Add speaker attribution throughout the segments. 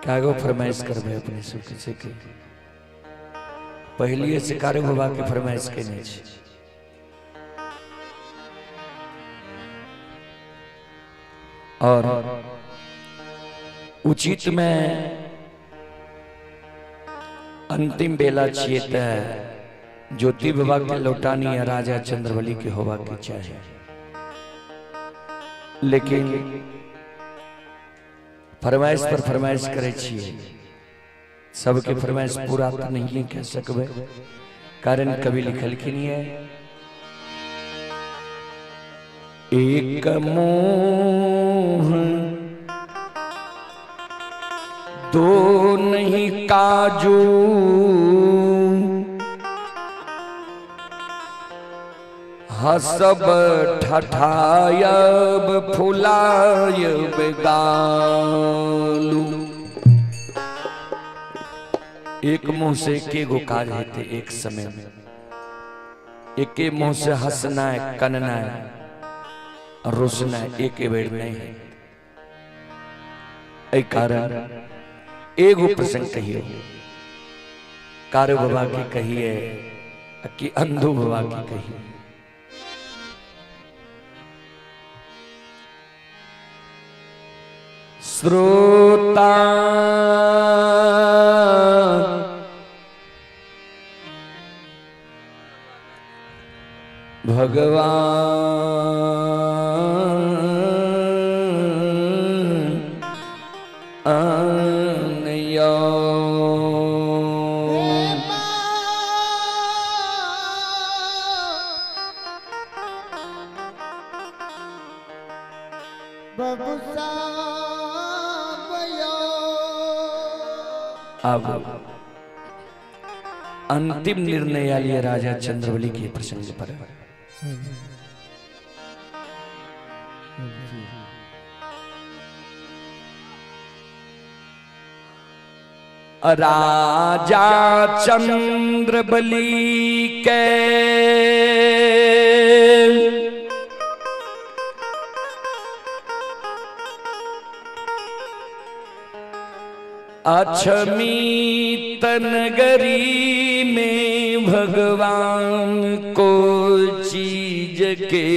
Speaker 1: कागो फरमाइश करबै अपने सबके से के पहलिए से कारू बाबा के फरमाइश केने छी। और उचित में अंतिम बेला छिए त ज्योति बाबा के लौटानी या राजा चंद्रबली के होवा के चाही, लेकिन फरमाइश पर फरमाइश करे छिए, सबके फरमाइश पूरा तो नहीं कह सकबे, कारण कवि लिखलखिन है एक मुंह दो नहीं काजू, हसब ठठायब फुलायब गालू। एक मुंह से एके गो काज हेतै एक समय में, एके मुंह से हंसना है, कनना है, रोसना है, एक बेर नहीं है। एहि कारण एगो प्रसंग कहियो, कारू बाबा के कहिए कि अंधू बाबा के कहिए। श्रोता भगवान आनयो। अब अंतिम निर्णय आलिए राजा चंद्रबली के प्रसंग पर। राजा चंद्रबली के अछमीत नगरी में भगवान को चीज के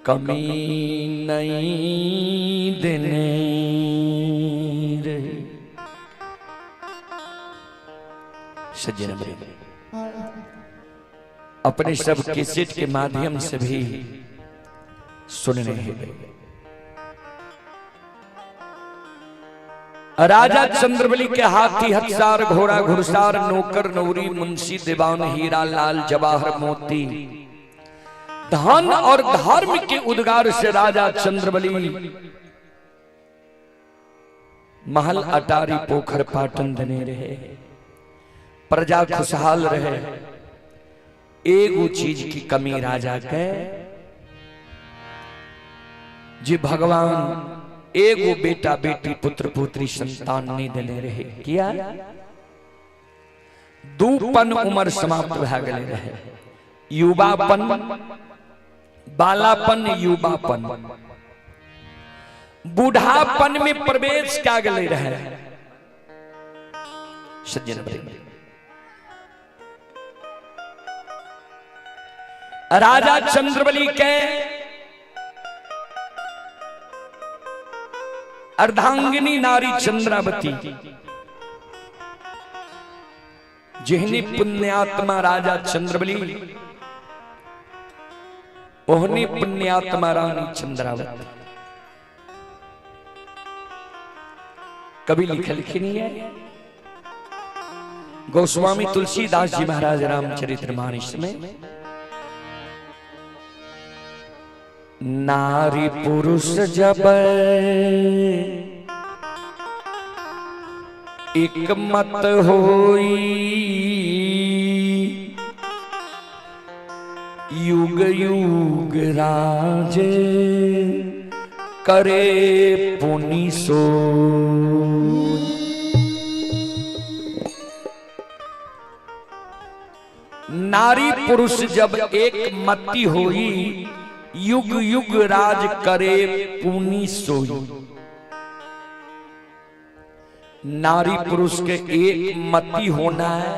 Speaker 1: कमी नहीं देने रहे। सज्जन अपने सब कैसेट के माध्यम से भी सुनने हैं। राजा चंद्रबली के हाथी हथसार घोड़ा घुड़सार नौकर नौरी मुंशी दीवान हीरा लाल जवाहर मोती धन और धर्म के उद्गार से राजा चंद्रबली महल अटारी पोखर पाटन देने रहे, प्रजा खुशहाल रहे। एगो चीज की कमी राजा के, जी भगवान एगो बेटा बेटी पुत्र पुत्री संतान नहीं देने रहे। किया दूपन उम्र समाप्त भए गेले रहे, युवापन बालापन युवापन बूढ़ापन में प्रवेश क्या गेले रहे। सज्जन राजा चंद्रबली के अर्धांगिनी नारी चंद्रावती, जिहनी पुण्यात्मा राजा चंद्रबली ओहनी पुण्यात्मा रानी चंद्रावती। कभी लिखे लिखी नहीं है। गोस्वामी तुलसीदास जी महाराज रामचरितमानस में नारी पुरुष जब एक मत होई, युग युग राज करे पुनि सो। नारी पुरुष जब एक मति होई, युग युग राज करे पुनि सोई। नारी पुरुष के एक मति होना है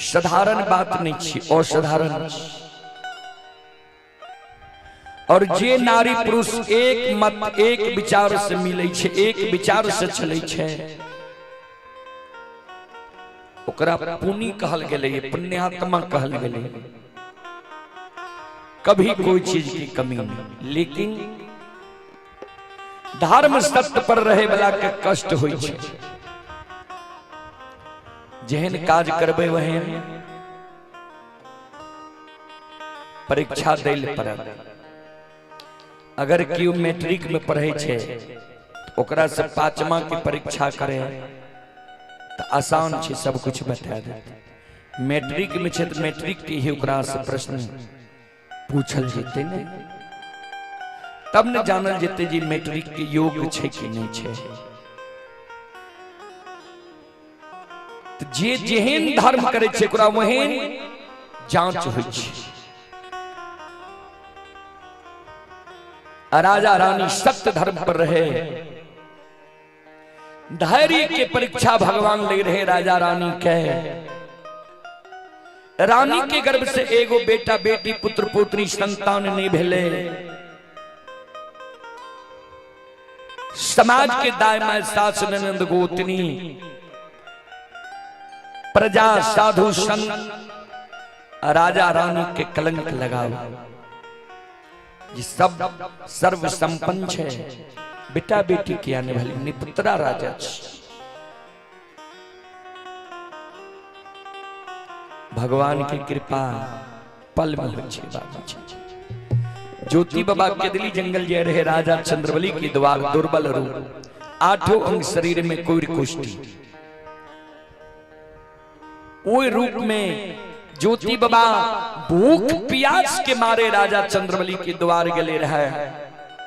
Speaker 1: साधारण बात नहीं छी, असाधारण छी। और जे नारी पुरुष एक मत एक विचार से मिले छे, एक विचार से चले छे, ओकरा पुण्य कहल गेलै, पुण्यात्मा कहल गेलै। कभी कोई चीज की कमी नहीं, लेकिन धर्म सत्य पर रहे वाला के कष्ट होइ छै। जेहन काज करबै वहन परीक्षा दै लए पड़त। अगर केओ मैट्रिक में पढ़ै छै, ओकरा से पांचवा के परीक्षा करे तऽ आसान छै, सब कुछ बता देत। मैट्रिक में छै तऽ मैट्रिक के ही ओकरा से प्रश्न पूछल जेतै ने, तब ने जानल जेतै जे मैट्रिक के योग्य छै कि नहि छै। तऽ जे जेहन धर्म करै छै ओकरा ओहन जांच होइ छै। राजा रानी सत्य धर्म पर रहे, धैर्य के परीक्षा भगवान ले रहे राजा रानी के। रानी के गर्भ से एगो बेटा बेटी पुत्र पुत्री संतान नहीं भेले। समाज के दाय my सास ननंद गोतनी प्रजा साधु संत राजा रानी के कलंक लगाओ जी सब सर्व संपन्न छे, बेटा बेटी किया ने भले निपुत्रा राजा छे। भगवान की कृपा पल में होइ छै बाबूजी। ज्योति बाबा के दिली जंगल जे रहे राजा चंद्रबली के द्वार दुर्बल रूप, आठों अंग शरीर में कोई कुष्ठी, ओई रूप में ज्योति बाबा भूख प्यास के मारे राजा चंद्रबली के द्वार गले रहे।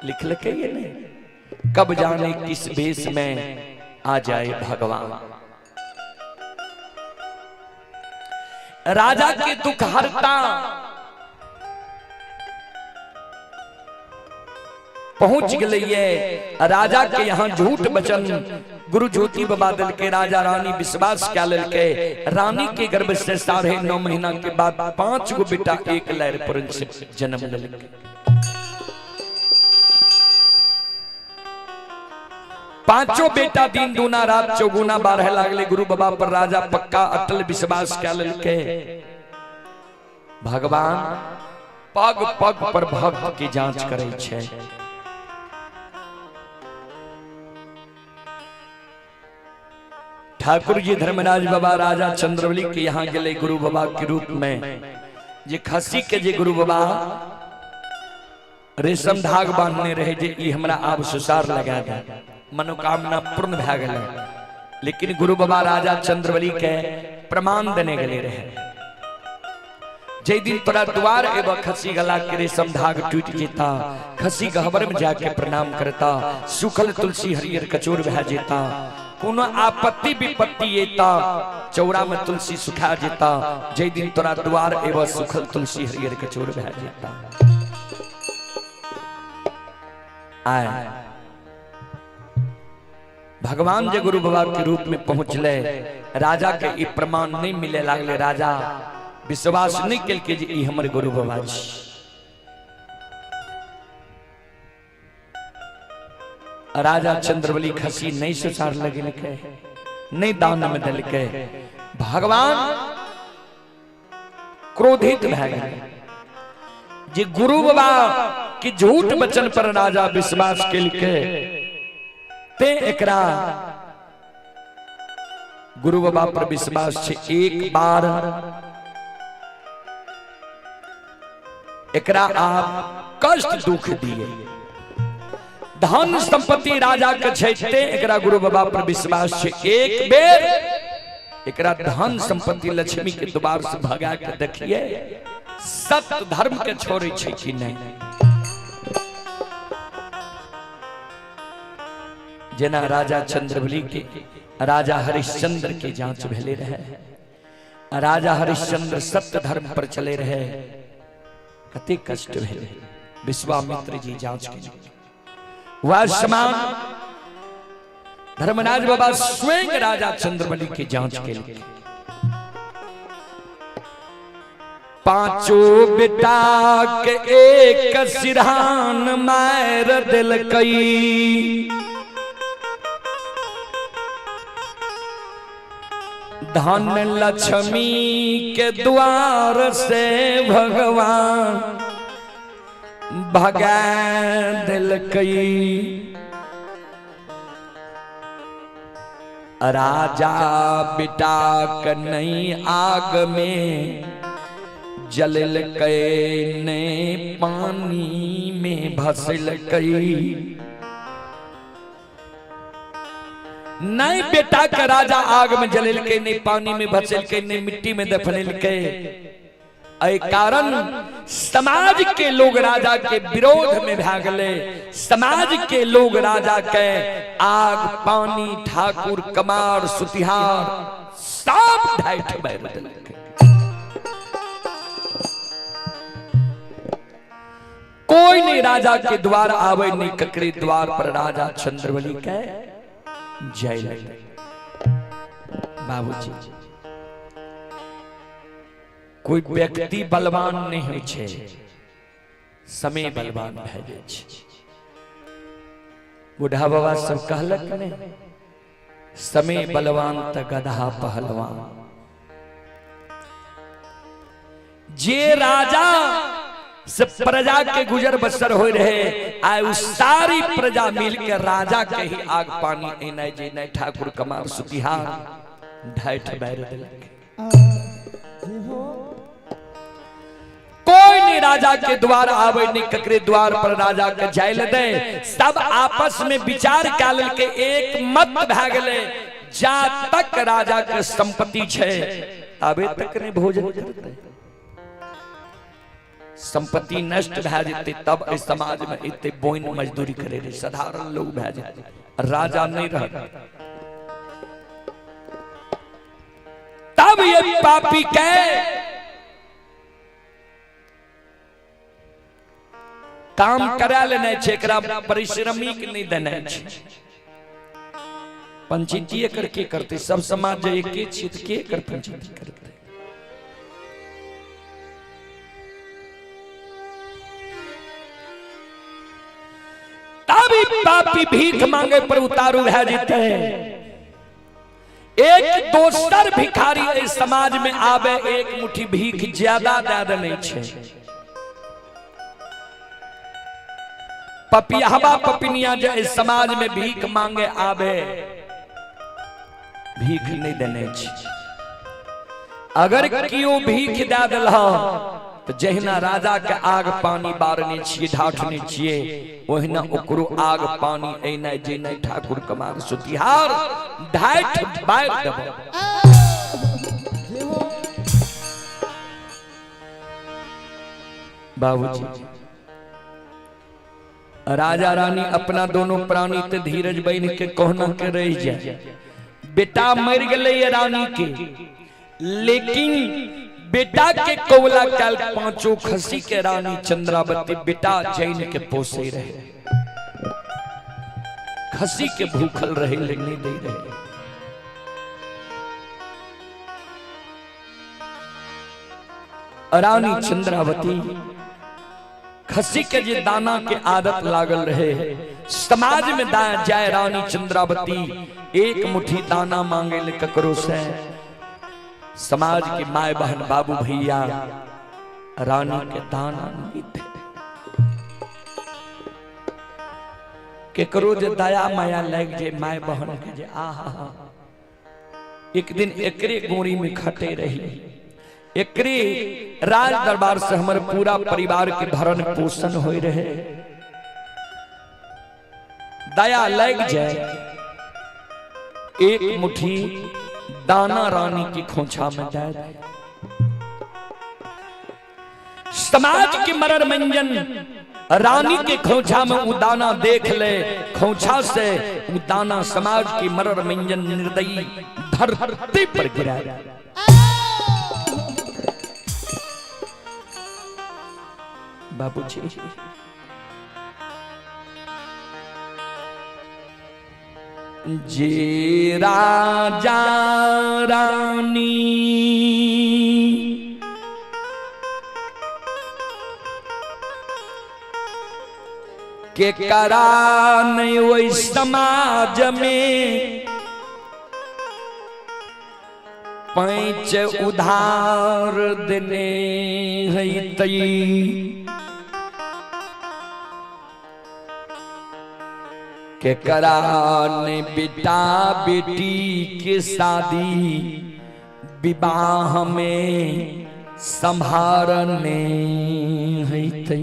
Speaker 1: लिख लके ये नहीं, कब जाने किस भेष में आ जाए भगवान। राजा के दुख हरता पहुंच गए ये राजा के यहाँ झूठ वचन गुरु ज्योति बाबा दिल के। राजा रानी विश्वास क्या ललके, रानी के गर्भ से 9.5 महीना के बाद 5 गो बेटा एक लहर पर से जन्म ललके। पांचों बेटा दिन दूना रात चौगुना 12 लागले। गुरु बाबा पर राजा पक्का अटल विश्वास क्या ललके। भगवान पग पग पर भक्त की जांच करे छे। ठाकुर जी धर्मराज बाबा राजा चंद्रबली के यहाँ गेले गुरु बाबा के रूप में। जे खसी के जे गुरु बाबा रेशम धाग बांधने रहे जे ई हमरा आब सुसार लगा दे, मनोकामना पूर्ण भए गेलै। लेकिन गुरु बाबा राजा चंद्रबली के प्रमाण देने गेले रहे, जे दिन तोरा द्वार एब खसी गला के रेशम धाग टूट जेता, खसी गहबर में जाके प्रणाम करता, सुखल तुलसी हरियर कचोर भए जेता, कोनो आपत्ति विपत्ति एता चौरा में तुलसी सुखा जेता, जे दिन तोरा द्वार एब सुखल तुलसी हरियर कचोर भए जेता। आए भगवान जे गुरु बाबा के रूप में पहुंचले, राजा के ई प्रमाण नहीं मिले लागले। राजा विश्वास नहीं केलके जे ई हमर गुरु बाबा छी। राजा चंद्रबली खसी नहीं सुसार लगेलके, नहीं दान में देलके। भगवान क्रोधित भए गेल जे गुरु बाबा के झूठ वचन पर राजा विश्वास केलके, ते एकरा गुरु बाबा पर विश्वास छे। एक बार एकरा आप कष्ट दुख दिए, धन संपत्ति राजा के छै ते एकरा गुरु बाबा पर विश्वास छे। एक बेर एकरा धन संपत्ति लक्ष्मी के द्वार से भगा के देखिए, सत्य धर्म के छोड़े छे कि नहीं। जेना राजा चंद्रबली के राजा हरिश्चंद्र के जांच भेले रहे, राजा हरिश्चंद्र सत्य धर्म पर चले रहे, कते कष्ट भेल। विश्वामित्र जी जांच के वह समान धर्मराज बाबा स्वयं राजा चंद्रबली के जांच के लिए पांचों बेटा के एक सिरहान मार दिलकई, धन लक्ष्मी के द्वार से भगवान भगा दिलकई। राजा बेटा के नहीं आग में जललकै, नहीं पानी में भसलकै। नहीं बेटा के राजा आग में जललकै, नहीं पानी में भसलकै, नहीं मिट्टी में दफनेलकै। एहि कारण समाज के लोग राजा के विरोध में भए गेलै। समाज के लोग राजा के आग पानी ठाकुर कमार सुतिहार सब ढाइठ मारि देलकै। कोई नहीं राजा के द्वार आवे, नहीं ककरे द्वार पर राजा चंद्रबली के जय लगे। बाबूजी कोई व्यक्ति बलवान नहीं होइ छै, समय बलवान भए जाइ छै। बूढ़ा बाबा सब कहलक ने, समय बलवान त गधा पहलवान। जे राजा से प्रजा के गुजर बसर हो रहे, आय उ सारी प्रजा मिल के राजा के ही आग पानी एनाइ जेनाइ ठाकुर कमार सुतिहार ढाइठ बैर देलक। कोई नहीं राजा के द्वार आवे, नहीं ककरे द्वार पर राजा के जाय ले दे। सब आपस में विचार कर के एक मत भए गेलै, जा तक राजा के संपत्ति छै तबे तक नहीं भोजन करते। संपत्ति नष्ट भए जेतै तब एहि समाज में एते बोइन मजदूरी करे रहे, साधारण लोग भए जेतै, राजा नहीं रहत। तब ये पापी के काम करा लेने छै, एकरा परिश्रमिक नहीं देने छै। पंचायती एकर के करते, सब समाज जे एके छियै तऽ के एकर पंचायती करते। तब पापी भीख मांगे पर उतारू भए जेतै। एक दोसर भिखारी एहि समाज में आवे, एक मुट्ठी भीख ज्यादा दे देने छै। पपियावा पपिनिया जे एहि समाज में भीख मांगे आवे, भीख नहीं देने छै। अगर कियो भीख दे देलह तो जहिना राजा के आग पानी बारने छियै, ढाठने छियै, ओहिना ओकरो आग पानी एनाइ जेनाइ ठाकुर कमार सुतिहार ढाठि बारि देब। बाबूजी राजा रानी अपना दोनों प्राणी ते धीरज बन के कहना के रह जाए। बेटा मर गए रानी के, लेकिन बेटा के कौला काल पांचों खसी के रानी चंद्रावती बेटा जैन के पोसे रहे, खसी के भूखल रहे ले नहीं दे रहे। रानी चंद्रावती खसी के जे दाना के आदत लागल रहे, समाज में जाए रानी चंद्रावती एक मुट्ठी दाना मांगे ले ककरो से, समाज के my बहन बाबू भैया रानी के दाना नहीं दे। केकरो जे दया माया लग जे my बहन के जे आहा, एक दिन एकरे गोरी में खटे रही, एकरे राज दरबार से हमर पूरा परिवार के भरण पोषण हो रहे, दया लग जाए एक मुट्ठी दाना रानी की खोछा में दे। समाज के मरर मंजन रानी के खोछा में उ दाना देख ले, खोछा से उ दाना समाज की मरर मंजन निर्दयी धरती पर गिरा। बाबूजी जे राजा रानी के करा नहीं ओहि समाज में पैंच उधार देने है तई के करा ने बेटा बेटी के शादी विवाह में संभारने है तई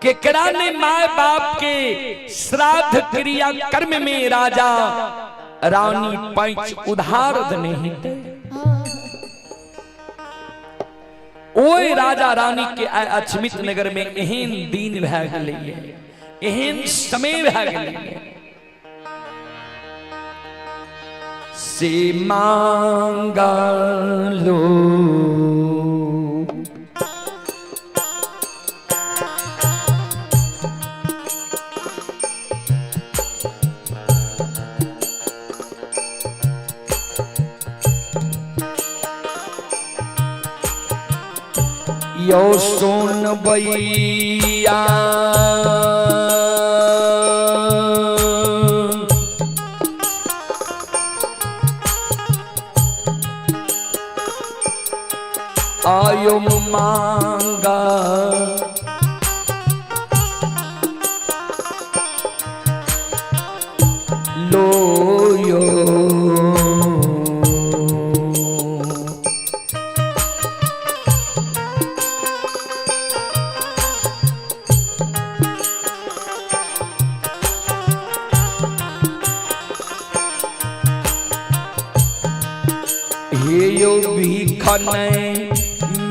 Speaker 1: केकरा ने माय बाप के श्राद्ध क्रिया कर्म में राजा रानी पैंच उधार देने हेतै। ओए राजा रानी के आइ अछमित नगर में एहन दिन भए गेलैये, एहन समय भए गेलैये से मांगलो यो सोन बैया आयो मांगा लो यो हे यो भीख नहि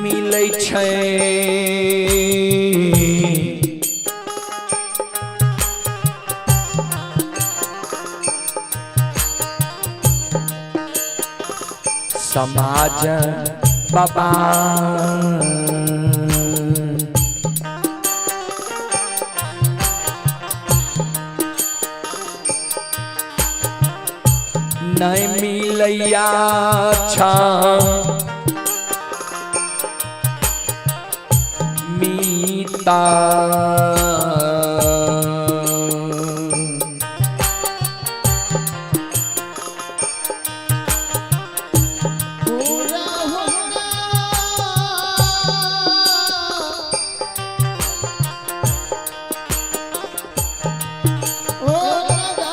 Speaker 1: मिलै छै समाज बाबा नहीं मिलैया छा मीता
Speaker 2: पूरा होगा ओ नदा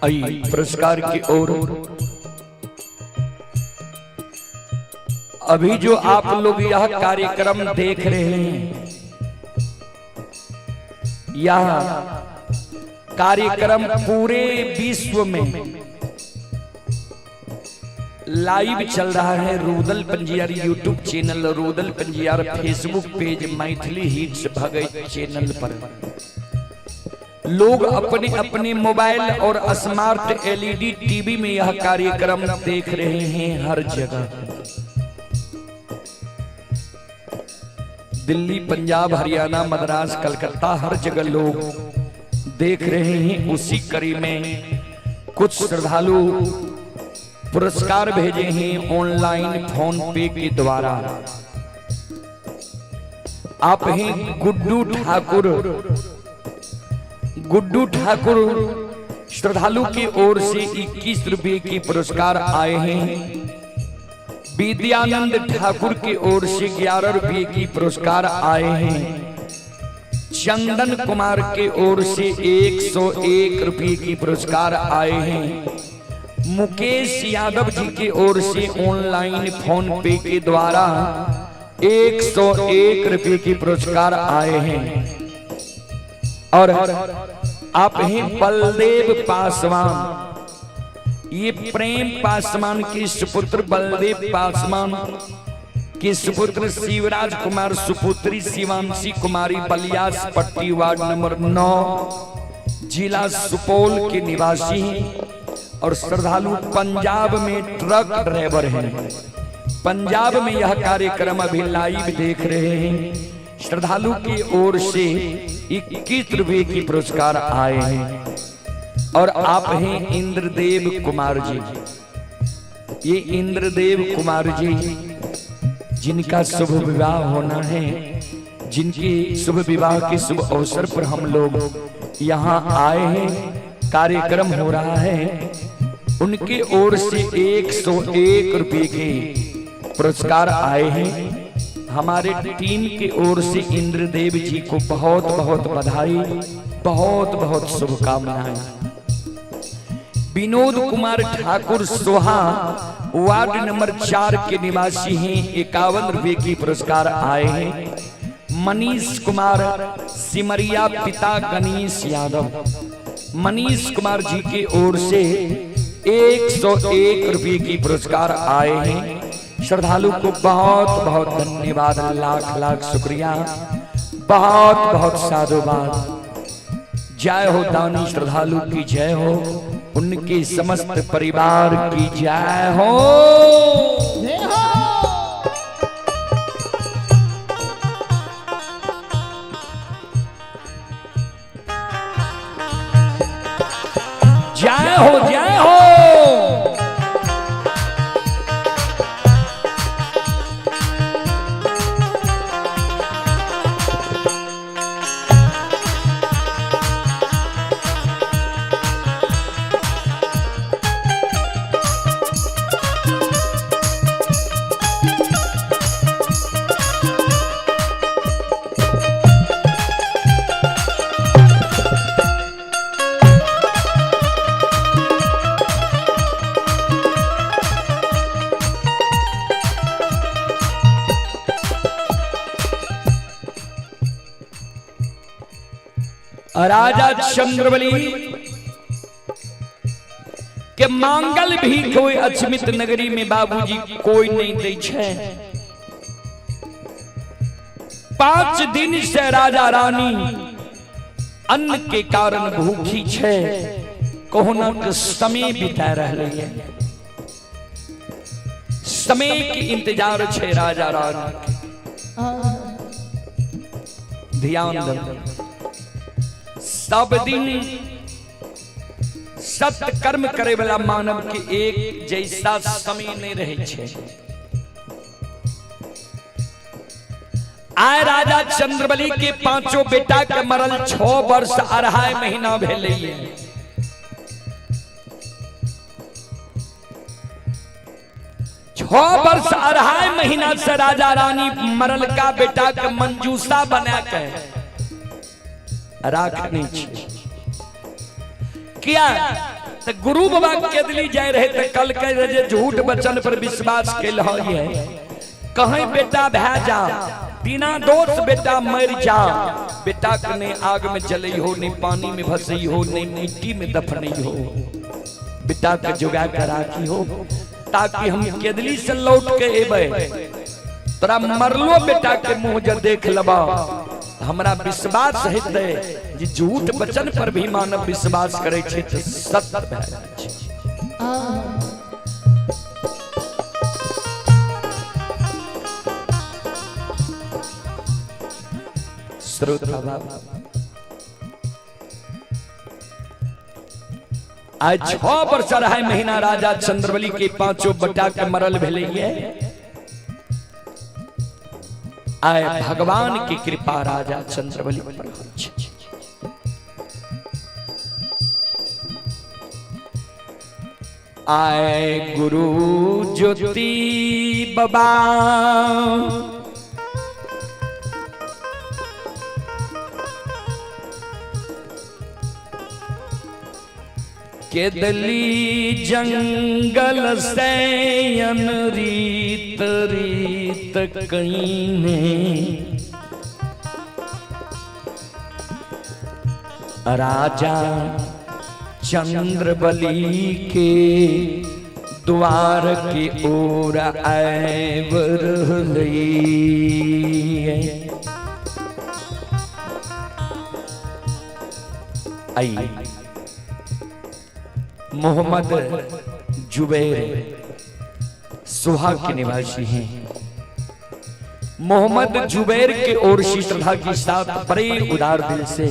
Speaker 1: आई पुरस्कार की ओर अभी जो आप लोग यह कार्यक्रम देख रहे हैं, यह कार्यक्रम पूरे विश्व में लाइव चल रहा है। Rudal Panjiyar YouTube channel, Rudal Panjiyar Facebook page, Maithili hits Bhagat channel पर लोग अपने अपने मोबाइल और स्मार्ट एलईडी टीवी में यह कार्यक्रम देख रहे हैं। हर जगह दिल्ली, पंजाब, हरियाणा, मद्रास, कलकत्ता, हर जगह लोग देख रहे हैं। उसी कड़ी में कुछ श्रद्धालु पुरस्कार भेजे हैं ऑनलाइन फोन पे के द्वारा। आप हैं गुड्डू ठाकुर। गुड्डू ठाकुर श्रद्धालु की ओर से 21 रुपए की पुरस्कार आए हैं। विद्यानंद ठाकुर की ओर से 11 रुपए की पुरस्कार आए हैं। चंदन कुमार के ओर से 101 रुपए की पुरस्कार आए हैं। मुकेश यादव जी की ओर से ऑनलाइन फोन पे के द्वारा 101 रुपए की पुरस्कार आए हैं। और आप हैं बलदेव पासवान, ये प्रेम पासवान के सुपुत्र बलदेव पासवान के सुपुत्र शिवराज कुमार, सुपुत्री शिवांशी कुमारी, बलियास पट्टी वार्ड नंबर 9, जिला सुपौल के निवासी हैं और श्रद्धालु पंजाब में ट्रक ड्राइवर हैं। पंजाब में यह कार्यक्रम अभी लाइव देख रहे हैं। श्रद्धालु की ओर से 21 रुपए की पुरस्कार आए हैं। और आप हैं इंद्रदेव कुमार जी। ये इंद्रदेव कुमार जी जिनका शुभ विवाह होना है, जिनकी शुभ विवाह के शुभ अवसर पर हम लोग यहाँ आए हैं, कार्यक्रम हो रहा है, उनकी ओर से 101 रुपए के पुरस्कार आए हैं। हमारे टीम की ओर से इंद्रदेव जी को बहुत बहुत बधाई, बहुत बहुत शुभकामनाएं। विनोद कुमार ठाकुर सोहा वार्ड नंबर 4 के निवासी हैं, 51 रुपए की पुरस्कार आए हैं। मनीष कुमार सिमरिया पिता गणेश यादव, मनीष कुमार जी की ओर से 101 रुपए की पुरस्कार आए हैं। श्रद्धालु को बहुत बहुत धन्यवाद, लाख लाख शुक्रिया, बहुत बहुत साधुवाद। जय हो दानी श्रद्धालु की जय हो, उनके समस्त परिवार की जय हो।
Speaker 2: जय हो।
Speaker 1: जय हो, जय हो। राजा चंद्रबली के मांगल भीख होय अचमित नगरी में बाबूजी कोई नहीं दे छे। 5 दिन से राजा रानी अन्न के कारण भूखी छे, कोहुना के समय बिता रहले है, समय के इंतजार छे राजा रानी के। ध्यान दो, सब दिन सत्य कर्म करे वाला मानव के एक जैसा समय नहीं रहे छे। आय राजा चंद्रबली के पांचों बेटा के मरल 6 वर्ष 2.5 महीना भेलै। 6 वर्ष 2.5 महीना से राजा रानी मरल का बेटा के मंजूसा बना के राखने छे। क्या तो गुरु बाबा केदली जाए रहे तो कल कह रहे जे झूठ वचन पर विश्वास कैल है। कहीं बेटा भै जा, बिना दोष बेटा मर जा, बेटा के नहीं आग में जलई हो, नहीं पानी में भसई हो, नहीं मिट्टी में दफनई हो, बेटा के जुगा के राखी हो, ताकि हम केदली से लौट के एबै तोरा मरलो बेटा के मुंह जब देख लबा, हमरा विश्वास हेतै जे झूठ वचन पर भी मानव विश्वास करै छै तऽ सत्य भए जाइ छै। श्रोता बाबा, आज 6 वर्ष 2.5 महीना राजा चंद्रबली के पांचों बटा के मरल भेलैये। आए भगवान की कृपा राजा चंद्रबली पर होइ छै। आए गुरु ज्योति बाबा केदली जंगल सैन रीत रीत कईने राजा चंद्रबली के द्वार के ओर आब रहलै। आइए मोहम्मद जुबैर सुहा के निवासी हैं। मोहम्मद जुबैर के ओर से श्रद्धा के साथ बड़े उदार दिल से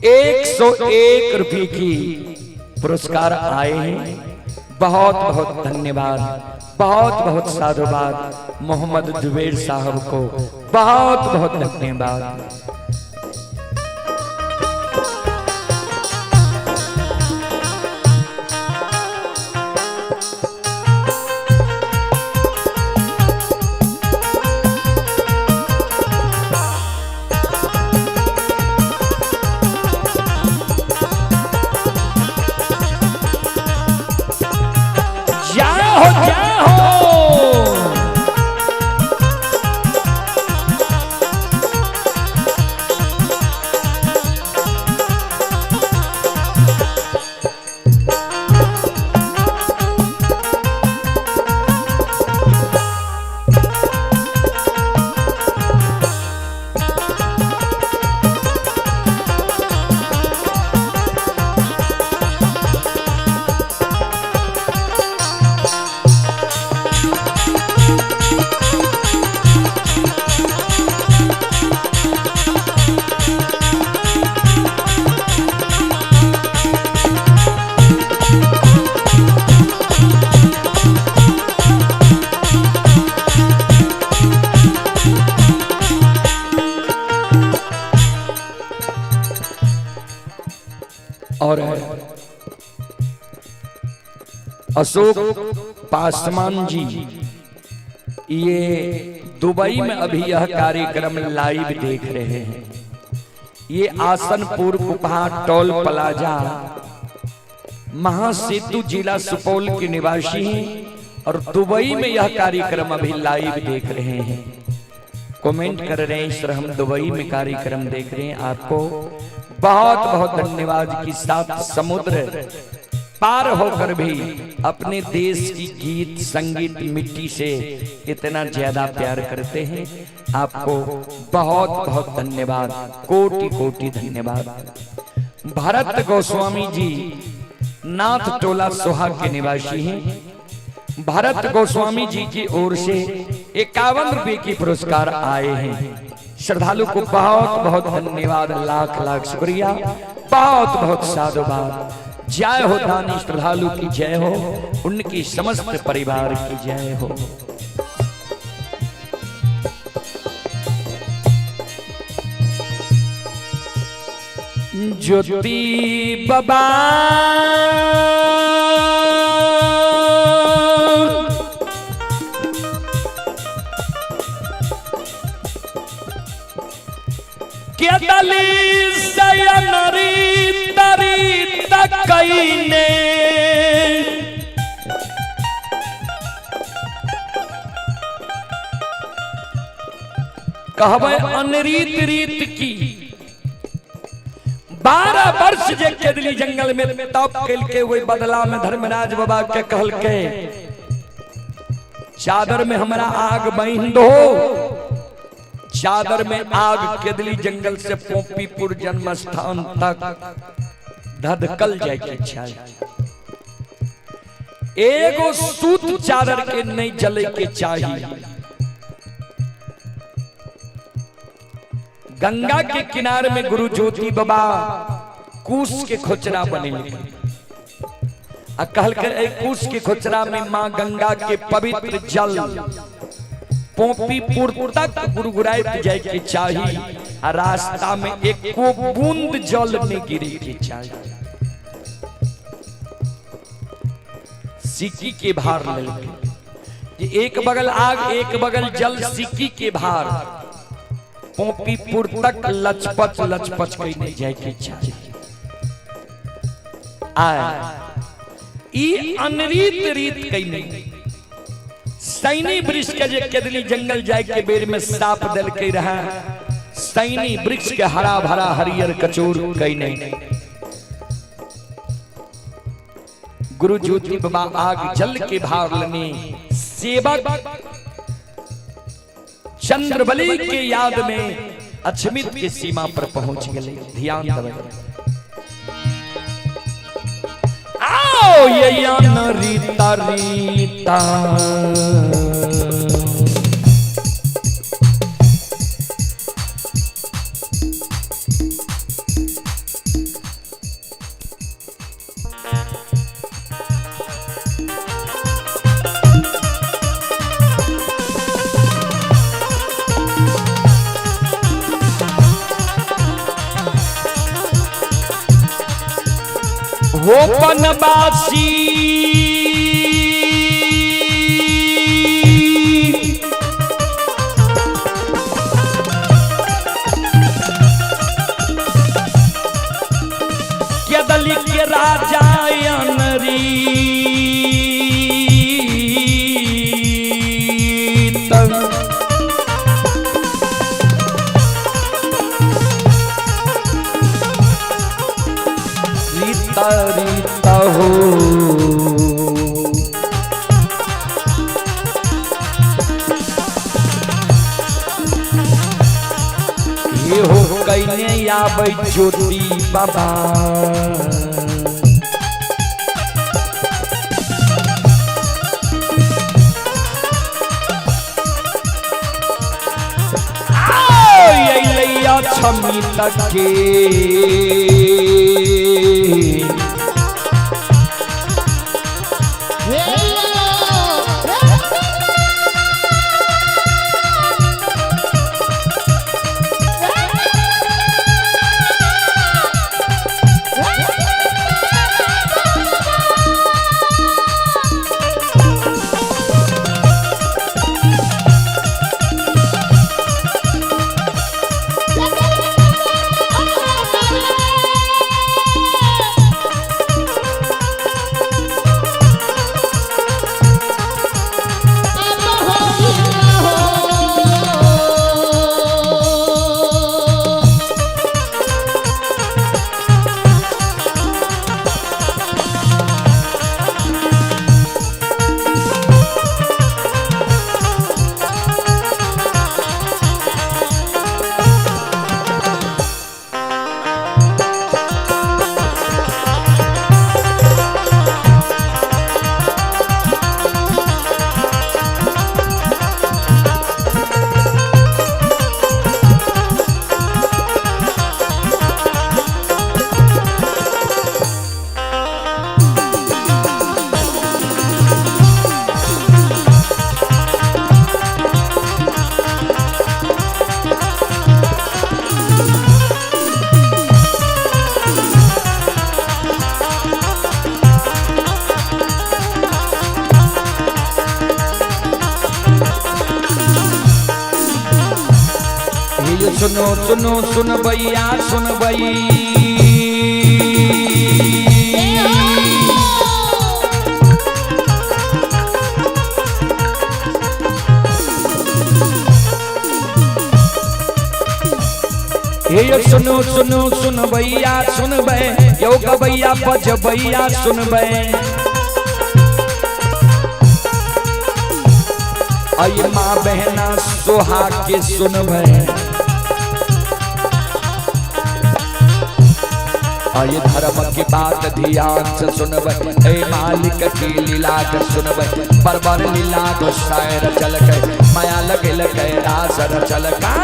Speaker 1: 101 रुपये की पुरस्कार आए हैं। बहुत बहुत धन्यवाद, बहुत बहुत साधुवाद मोहम्मद जुबैर साहब को, बहुत बहुत धन्यवाद। जय हो, जय हो। और अशोक पासवान जी ये दुबई में अभी यह कार्यक्रम लाइव देख रहे हैं। ये आसनपुर कुपहा टोल प्लाजा महासेतु जिला सुपौल के निवासी हैं और दुबई में यह कार्यक्रम अभी लाइव देख रहे हैं। कमेंट कर रहे हैं सर हम दुबई में कार्यक्रम देख रहे हैं। आपको बहुत बहुत धन्यवाद कि सात समुद्र पार होकर भी अपने देश की गीत संगीत मिट्टी से इतना ज्यादा प्यार करते हैं। आपको बहुत बहुत धन्यवाद, कोटि कोटि धन्यवाद। भरत गोस्वामी जी नाथ टोला सोहा के निवासी हैं। भरत गोस्वामी जी की ओर से 51 रुपए की पुरस्कार आए हैं। श्रद्धालु को बहुत बहुत धन्यवाद, लाख लाख शुक्रिया, बहुत बहुत साधुवाद। जय हो दानी श्रद्धालु की जय हो, उनकी समस्त परिवार की जय हो। ज्योति बाबा केदली सयनरी तरी तक कईने कहबै अनरीत रीत की। 12 वर्ष जे केदली जंगल में तप केलके, वही बदला में धर्मराज बाबा के कहलके चादर में हमरा आग बांध दो। चादर में आग केदली जंगल से पोपीपुर जन्म स्थान तक धधकल जाय के चाही। एगो सूत चादर के नहीं जले के चाही। गंगा के किनारे में गुरु ज्योति बाबा कुश के खोचरा बनेलकै आ कहलकै ए कुश के खोचरा में मां गंगा के पवित्र जल पोपीपुर तक गुड़गुड़ाइत जाय के चाही आ रास्ता में एको बूंद जल नहीं गिरे के चाही। सिक्की के भार लेलकै, एक बगल आग एक बगल जल, सिक्की के भार पोपीपुर तक लचपच लचपच के नहीं जाय के चाही। आय ई अनरीत रीत कईने सैनी वृक्ष के जे केदली जंगल जाय के बेर में साप देलकै रहे, सैनी वृक्ष के हरा भरा हरियर कचूर कईने गुरु ज्योति बाबा आग जल के भार लनी। सेवक चंद्रबली के याद में अछमित के सीमा पर पहुंच गए। ध्यान देवे आओ ये रीता रीता वो बनवासी केदली के राजा अनरीत रीता रीता हो ये हो कईने आबै ज्योति बाबा। आओ छमी तक के सुनो सुनो सुन भैया सुन भई। हे सुनो सुनो सुनबैया सुनबै, यो गबैया बजबैया सुनबै। अय माँ बहना सोहा के सुनबै, अय धर्म की बात ध्यान से सुनबै, ए मालिक की लीला के सुनबै। बरबर लीला गोसाई रचल के, माया लगल के रास रचल का।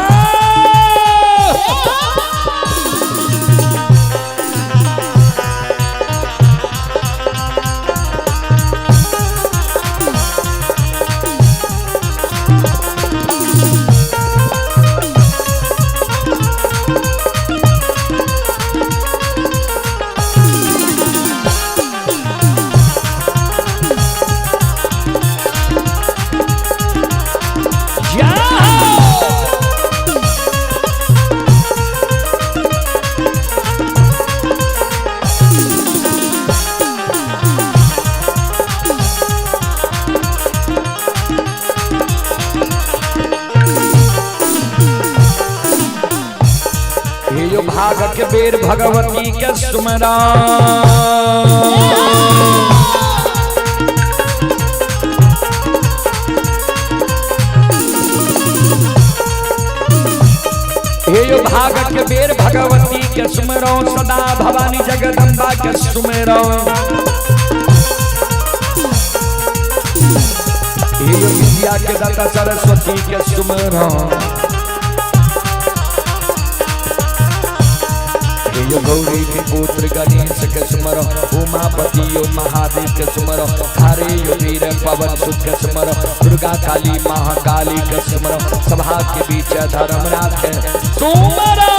Speaker 1: भाग के बेर भगवती के सुमरा, हे भाग के बेर भगवती के सुमरो, सदा भवानी जगदम्बा के सुमरो। हे विद्या के दाता सरस्वती के सुमरो, यो गौरी के पुत्र गणेश के सुमरो, उमापति यो महादेव के सुमरो, हरे यो वीर पवन सुत के सुमरो, दुर्गा काली महाकाली के सुमरो, सभा के बीच धर्मराज के सुमरो।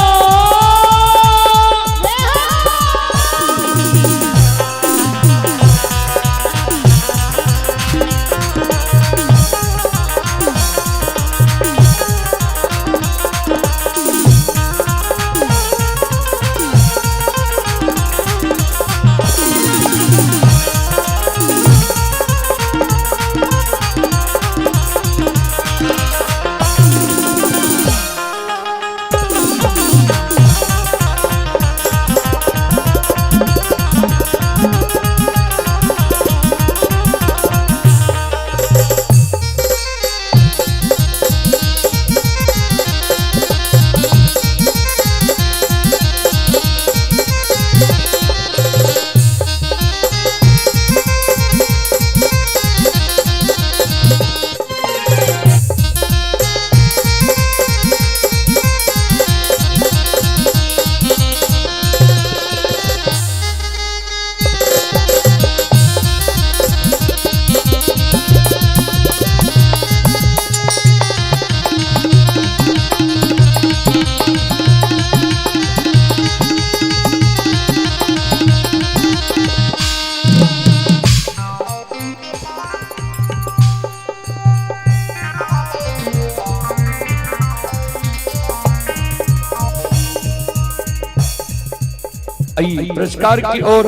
Speaker 1: पुरस्कार की ओर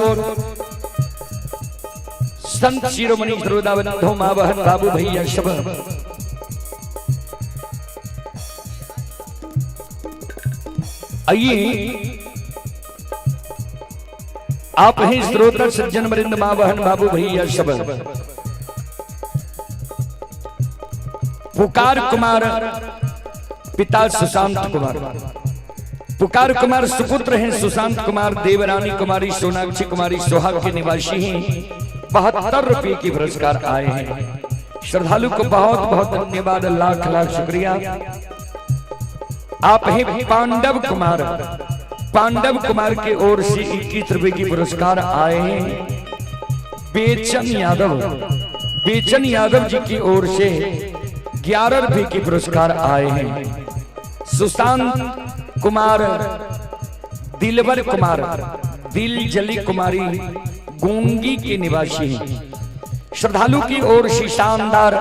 Speaker 1: संत शिरोमणि श्रोताबंधु मां बहन बाबू भैया सब आइए। आप ही श्रोता सज्जन वृंद मां बहन बाबू भैया सब पुकार कुमार पिता सुशांत कुमार, पुकार कुमार सुपुत्र हैं सुशांत कुमार, देवरानी कुमारी, सोनाक्षी कुमारी सोहाग के निवासी हैं। 72 रुपये की पुरस्कार आए हैं। श्रद्धालु को बहुत बहुत धन्यवाद, लाख लाख शुक्रिया। आप हैं पांडव कुमार, पांडव कुमार की ओर से 21 रुपए की पुरस्कार आए हैं। बेचन यादव, बेचन यादव जी की ओर से 11 रुपए की पुरस्कार आए हैं। सुशांत कुमार, दिलवर कुमार, दिल जली कुमारी गूंगी के निवासी हैं। श्रद्धालु की ओर से शानदार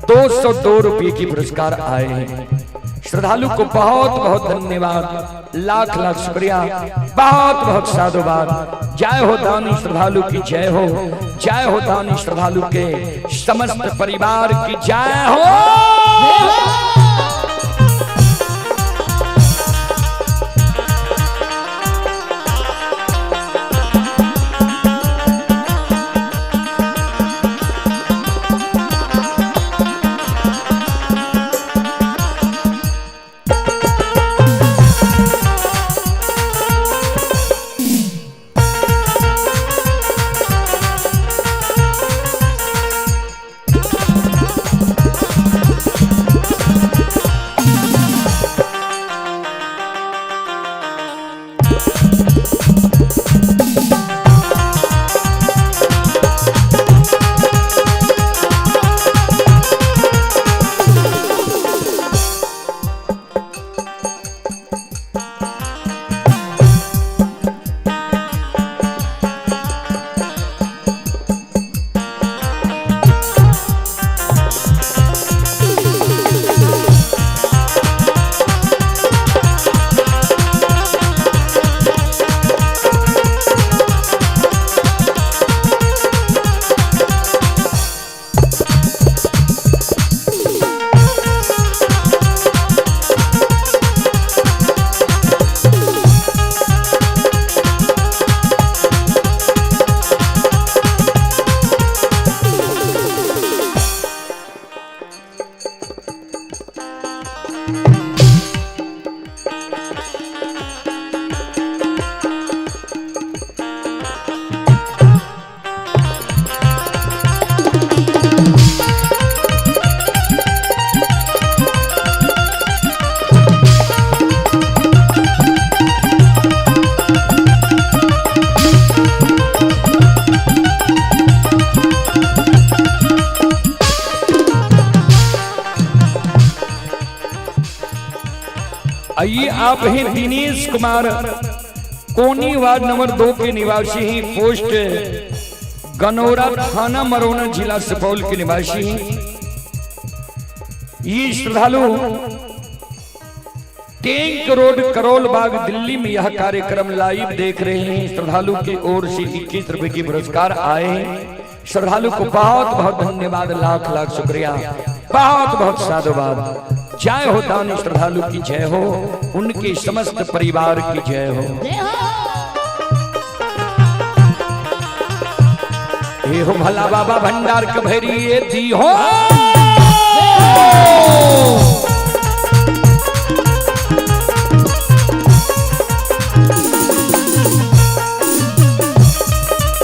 Speaker 1: 202 रुपए की पुरस्कार आए हैं। श्रद्धालु को बहुत बहुत धन्यवाद, लाख लाख शुक्रिया, बहुत बहुत साधुवाद। जय हो दानी श्रद्धालु की जय हो, जय हो दानी श्रद्धालु के समस्त परिवार की जय हो। आइए आप हैं दिनेश कुमार, कोनी वार्ड नंबर 2 के निवासी हैं, पोस्ट गनौरा, थाना मरौना, जिला सुपौल के निवासी हैं। ये श्रद्धालु टैंक रोड करोल बाग दिल्ली में यह कार्यक्रम लाइव देख रहे हैं। श्रद्धालु की ओर से 21 रुपए की पुरस्कार आए हैं। श्रद्धालु को बहुत बहुत धन्यवाद, लाख लाख शुक्रिया, बहुत बहुत साधुवाद। जय हो दान श्रद्धालु की जय हो, उनके समस्त परिवार की जय हो। हे हो भला बाबा भंडार के भैरी दी हो।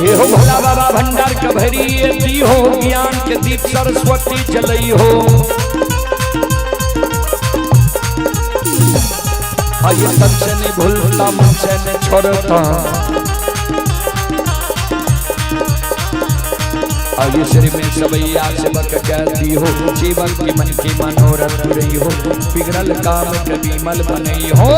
Speaker 1: हे हो भोला बाबा भंडार के भैरी दी हो, ज्ञान के दीप सरस्वती जलई हो। आइए तन से नहीं भूलता, मन से नहीं छोड़ता, आइए श्री में सबैया सेवक कहती हो, जीवन की मन की मनोरथ रही हो, बिगड़ल काम के विमल बनई हो।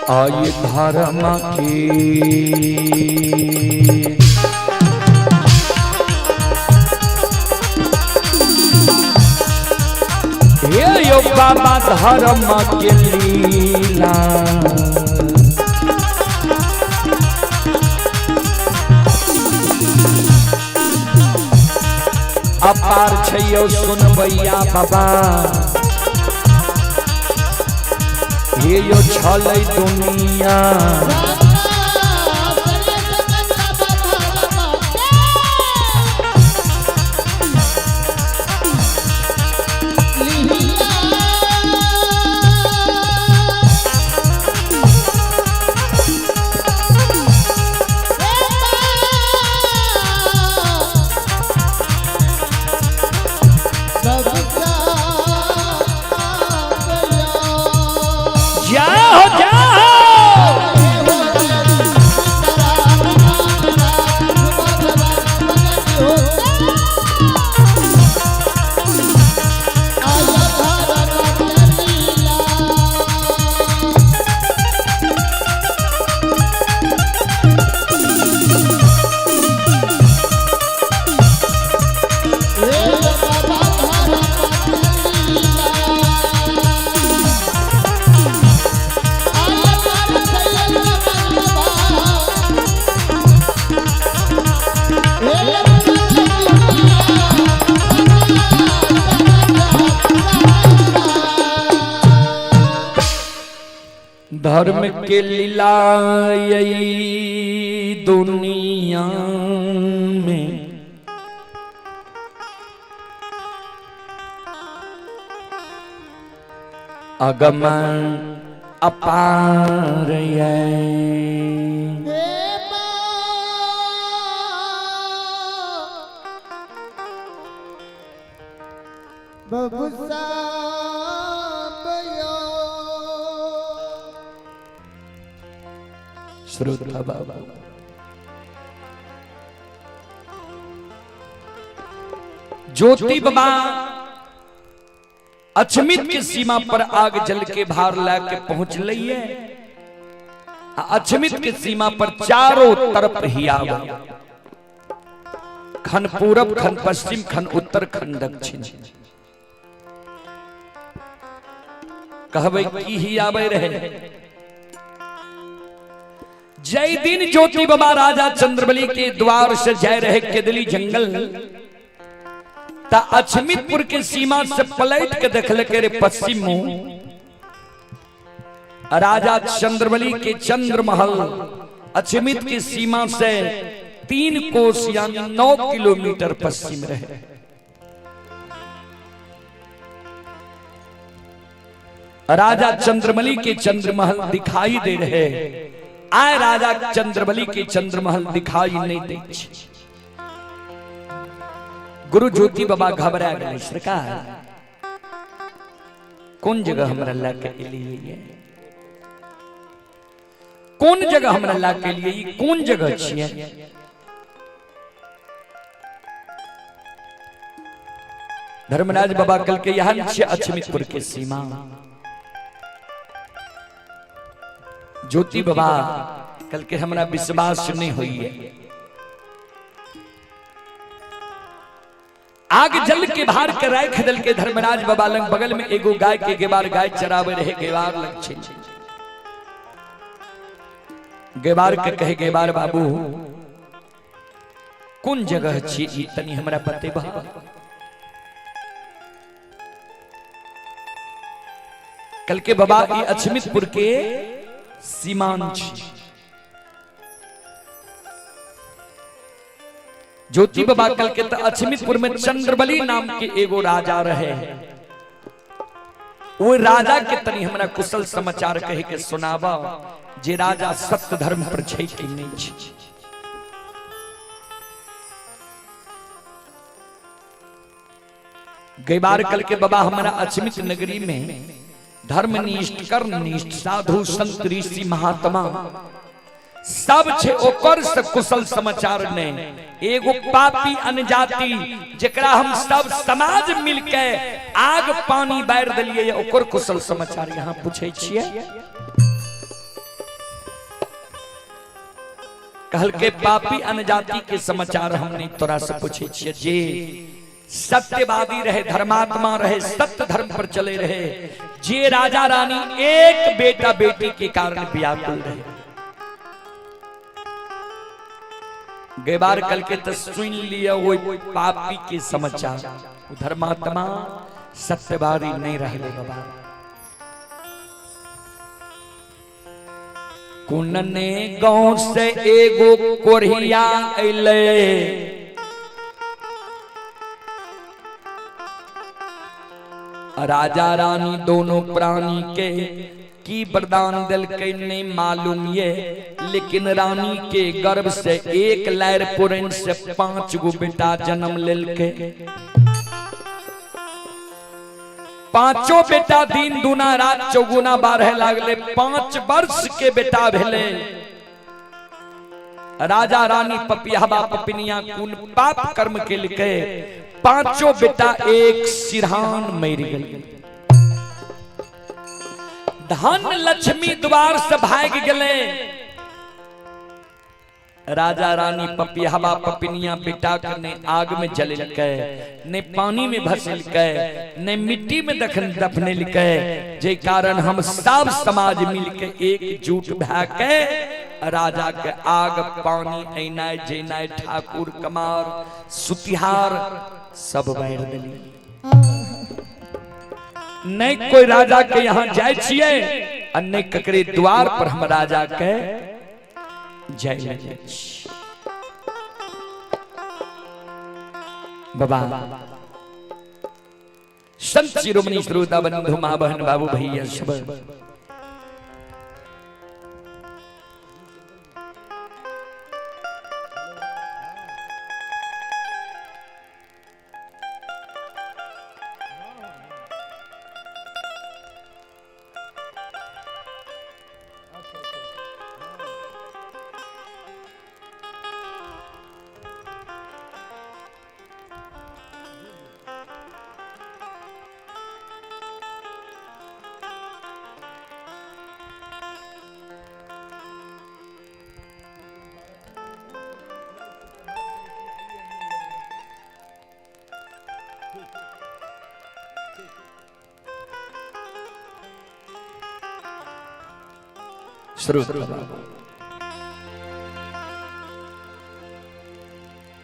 Speaker 1: आये धर्म की हे यो बाबा धर्म के लीला, अपार छैयो सुनबैया बाबा, हे यो छलै दुनिया। धर्म के लीला यही दुनिया में, अगम अपार है। श्रोता बाबा ज्योति बाबा अछमित के सीमा पर आग जल के भार ला के पहुंच लई है। अछमित के सीमा पर चारों तरफ ही आग, खन पूरब खन पश्चिम खन उत्तर खन दक्षिण। कहबै की ही आवे रहे। जय दिन ज्योति बाबा राजा चंद्रबली के द्वार से जाय रहे केदली जंगल, ता अछमितपुर के सीमा से पलट के देखल के रे पश्चिम मुंह राजा चंद्रबली के चंद्रमहल अछमित की सीमा से 3 कोस यानी 9 किलोमीटर पश्चिम रहे। राजा चंद्रबली के चंद्रमहल दिखाई दे रहे, आए राजा चंद्रबली के चंद्रमहल दिखाई नहीं दे। गुरु ज्योति बाबा घबरा गए, सरकार कौन जगह हमरा ला के लिए, कौन जगह हमरा ला के लिए, कौन जगह छिए? धर्मराज बाबा कल के यहाँ छिए अछमितपुर के सीमा। ज्योति बाबा कल के हमरा विश्वास नहीं हुई है। आग जल के भार के राख दल के धर्मराज बाबा लंग बगल में एगो गाय के गेबार गाय चरावे रहे, गेबार लग छे। गेबार के कहे गेबार बाबू कौन जगह छी ई तनी हमरा बतेबा। कल के बाबा ई अछमितपुर के सीमान छी। ज्योति बाबा कल के अछमितपुर में चंद्रबली नाम के एगो राजा रहे, वो राजा के तनी हमरा कुशल समाचार कहे के सुनावा जे राजा सत्य धर्म पर छै कि नहीं छै। गैबार कल के बाबा हमारा अछमित नगरी में धर्मनिष्ठ कर्मनिष्ठ साधु संत ऋषि महात्मा सब छे, ओकर से कुशल समाचार ने एगो पापी अनजाति जेकरा हम सब समाज मिलके आग पानी बारि देलिए ओकर कुशल समाचार यहाँ पूछे छिए। कहल के पापी अनजाति के समाचार हम नहीं तोरा से पूछे छिए, जे सत्यवादी रहे, धर्मात्मा रहे, सत्य धर्म पर चले रहे, जे राजा रानी एक बेटा बेटी के कारण व्याकुल रहे। गैबार कल के तो सुन लिया वो पापी के समाचार, धर्मात्मा सत्यवादी नहीं रहे बाबा। कुनने गांव से एगो कोरिया अइले, राजा रानी दोनों प्राणी के की वरदान दिल के नहीं मालूम ये, लेकिन रानी के गर्भ से एक लैर पुरन से 5 गो बेटा जन्म लेलके। 5 बेटा दिन दूना रात चौगुना बारह लागले, 5 वर्ष के बेटा भेले। राजा रानी पपियाबा पपिनिया कुन पाप कर्म के लिखे 5 बेटा एक सिरहान मर गए। धन लक्ष्मी द्वार से भाग गए। राजा रानी पपियाबा पपिनिया बेटा के ने आग में जललकै, ने पानी में भसलकै, ने मिट्टी में दफनेलकै, जे कारण हम सब समाज मिलके एकजुट भए के राजा के आग पानी ऐनाय जैनाय ठाकुर कमार सुतिहार सब बैर देली। नहीं कोई राजा के यहाँ जाय छियै आ नहीं ककरे द्वार पर हम राजा के जय जय। बाबा संत शिरोमणि श्रोता बंधु माँ बहन बाबू भैया सब श्रोत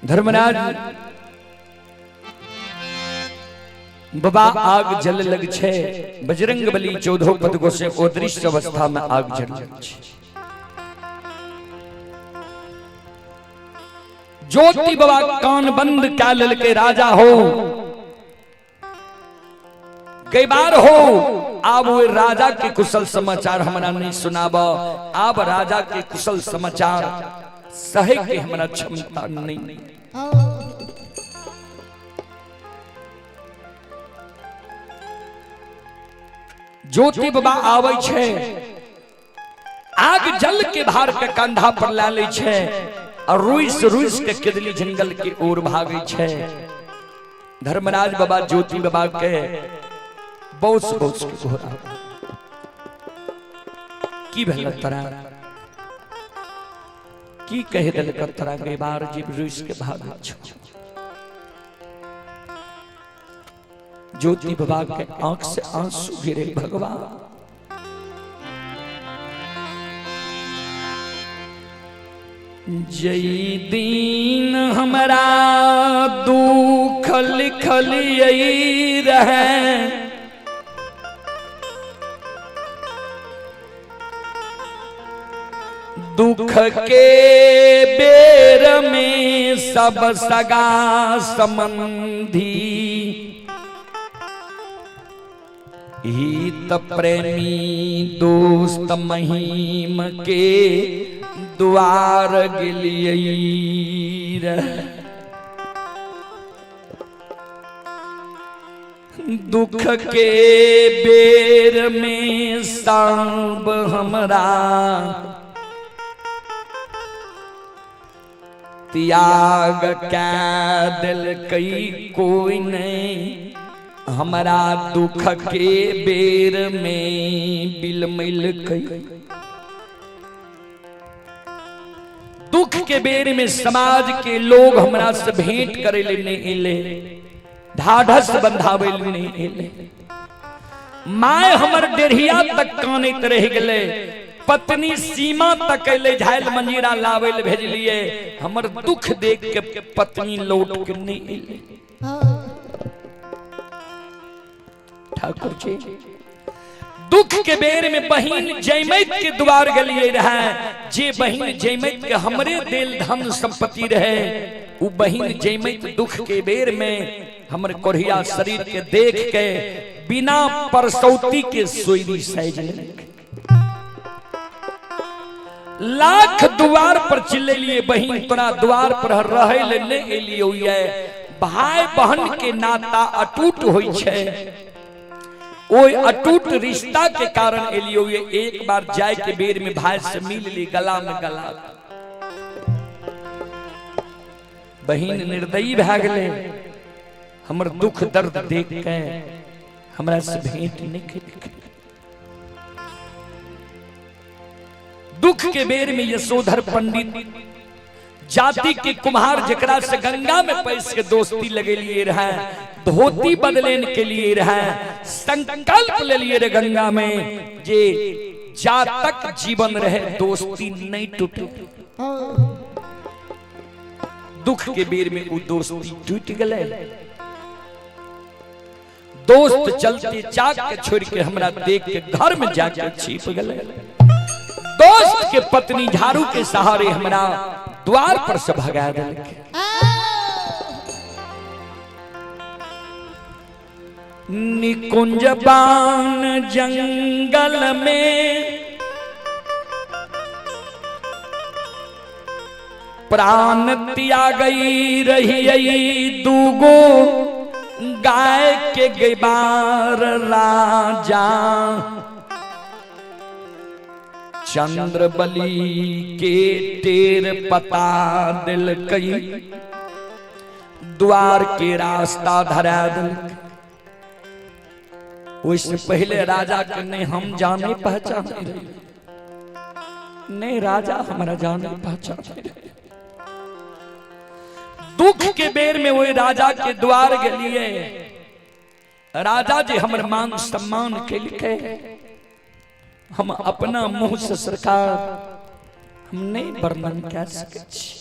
Speaker 1: धर्मराज बाबा आग जल लग छे, बजरंग बली चौदहो पद गो से ओ दृश्य अवस्था में आग जल लग छे। ज्योति बाबा कान बंद क्या ललके, राजा हो गैबार हो, आब वो राजा के कुशल समाचार हमरा नहीं सुनाब, आब राजा के कुशल समाचार सहे के हमरा क्षमता नहीं। ज्योति बाबा आवे छे, आग जल के भार के कंधा पर ला ले छे और रुइस रुइस के केदली जंगल के ओर भागे छे। धर्मराज बाबा ज्योति बाबा के बहुत बहुत के घोड़ा की भेल तोरा, की कह दिल तोरा के बार जीव रुइस के भागे छो। ज्योति बाबा के आंख से आंसू गिरे, भगवान जई दीन हमरा दुख लिखलियै रहे, दुख के बेर में सब सगा संबंधी, हित प्रेमी दोस्त महिम के द्वार गिलियै रहे। दुख के बेर में सब हमरा त्याग कै दिलकै कोई नहीं, हमरा दुख के बेर में बिलमैलकै। दुख के बेर में समाज के लोग हमरा से भेंट करे ले नहीं एले, ढाढ़स बंधावे ले नहीं एले। My हमर डेढ़िया तक कानैत रह गेलै, पत्नी सीमा तक अयलै, झाइल मंजीरा लाबै ले भेजलिए, हमर दुख देख के पत्नी लौट के नहीं एले। ठाकुर जी दुख के बेर में बहिन जयमैत के द्वार गेलिए रहे, जे बहिन जयमैत के हमरे देल धन संपत्ति रहे, उ बहिन जयमैत दुख के बेर में हमर कोढ़िया शरीर के देख के बिना परसौती के सोयरी साइज लेलक। लाख द्वार पर चिल्लेलिए बहिन तोरा द्वार पर रहे ले नहीं एलियो ये, भाई बहन के नाता अटूट होई छे, ओई अटूट रिश्ता के कारण एलियो ये एक बार जाए के बेर में भाई से मिल ली गला में गला। बहिन निर्दयी भए गेलै, हमर दुख दर्द देख के हमरा से भेंट नहीं केलकै। दुख के बेर में यशोधर पंडित जाति के कुम्हार जकरा से गंगा में पैस के दोस्ती लगेलिए रहे, धोती बदलेन के लिए रहे, संकल्प ले लिए रे गंगा में जे जा तक जीवन रहे दोस्ती नहीं टूटे। दुख के बेर में वो दोस्ती टूट गए, दोस्त चलते चाक के छोड़ के हमरा देख के घर में जाके छिप गए। दोस्त के पत्नी झाड़ू के सहारे हमरा द्वार पर से भगा देलकै। निकुंज बान जंगल में प्राण त्यागई रही दूगो गाय के गैबार राजा, चंद्र बलि के टेर पता दिलकै, द्वार के रास्ता धरा दिलकै। ओइसे पहले राजा के नहीं हम जाने पहचाने रहे, नहीं राजा हमारा जाने पहचाने रहे। दुख के बेर में वही राजा के द्वार गेलिए, राजा जी हमर मान सम्मान केलकै, हम अपना मुंह से सरकार हम नहीं वर्णन कह सकै छी।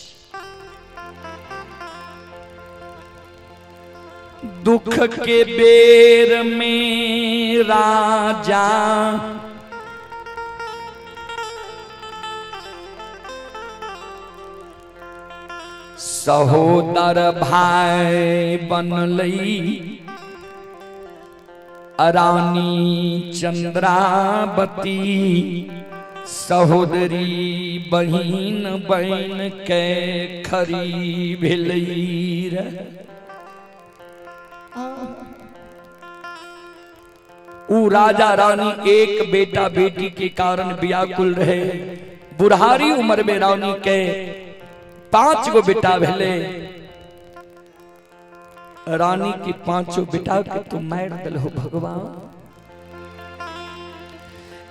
Speaker 1: दुख के बेर में राजा सहोदर भाई बनलई, रानी चंद्रावती सहोदरी बहिन बन के खरी भेलई रे। ऊ राजा रानी एक बेटा बेटी के कारण व्याकुल रहे। बुढ़ारी उम्र में रानी के 5 गो बेटा भेले। रानी के 5 बेटा के तो मार दिल हो भगवान।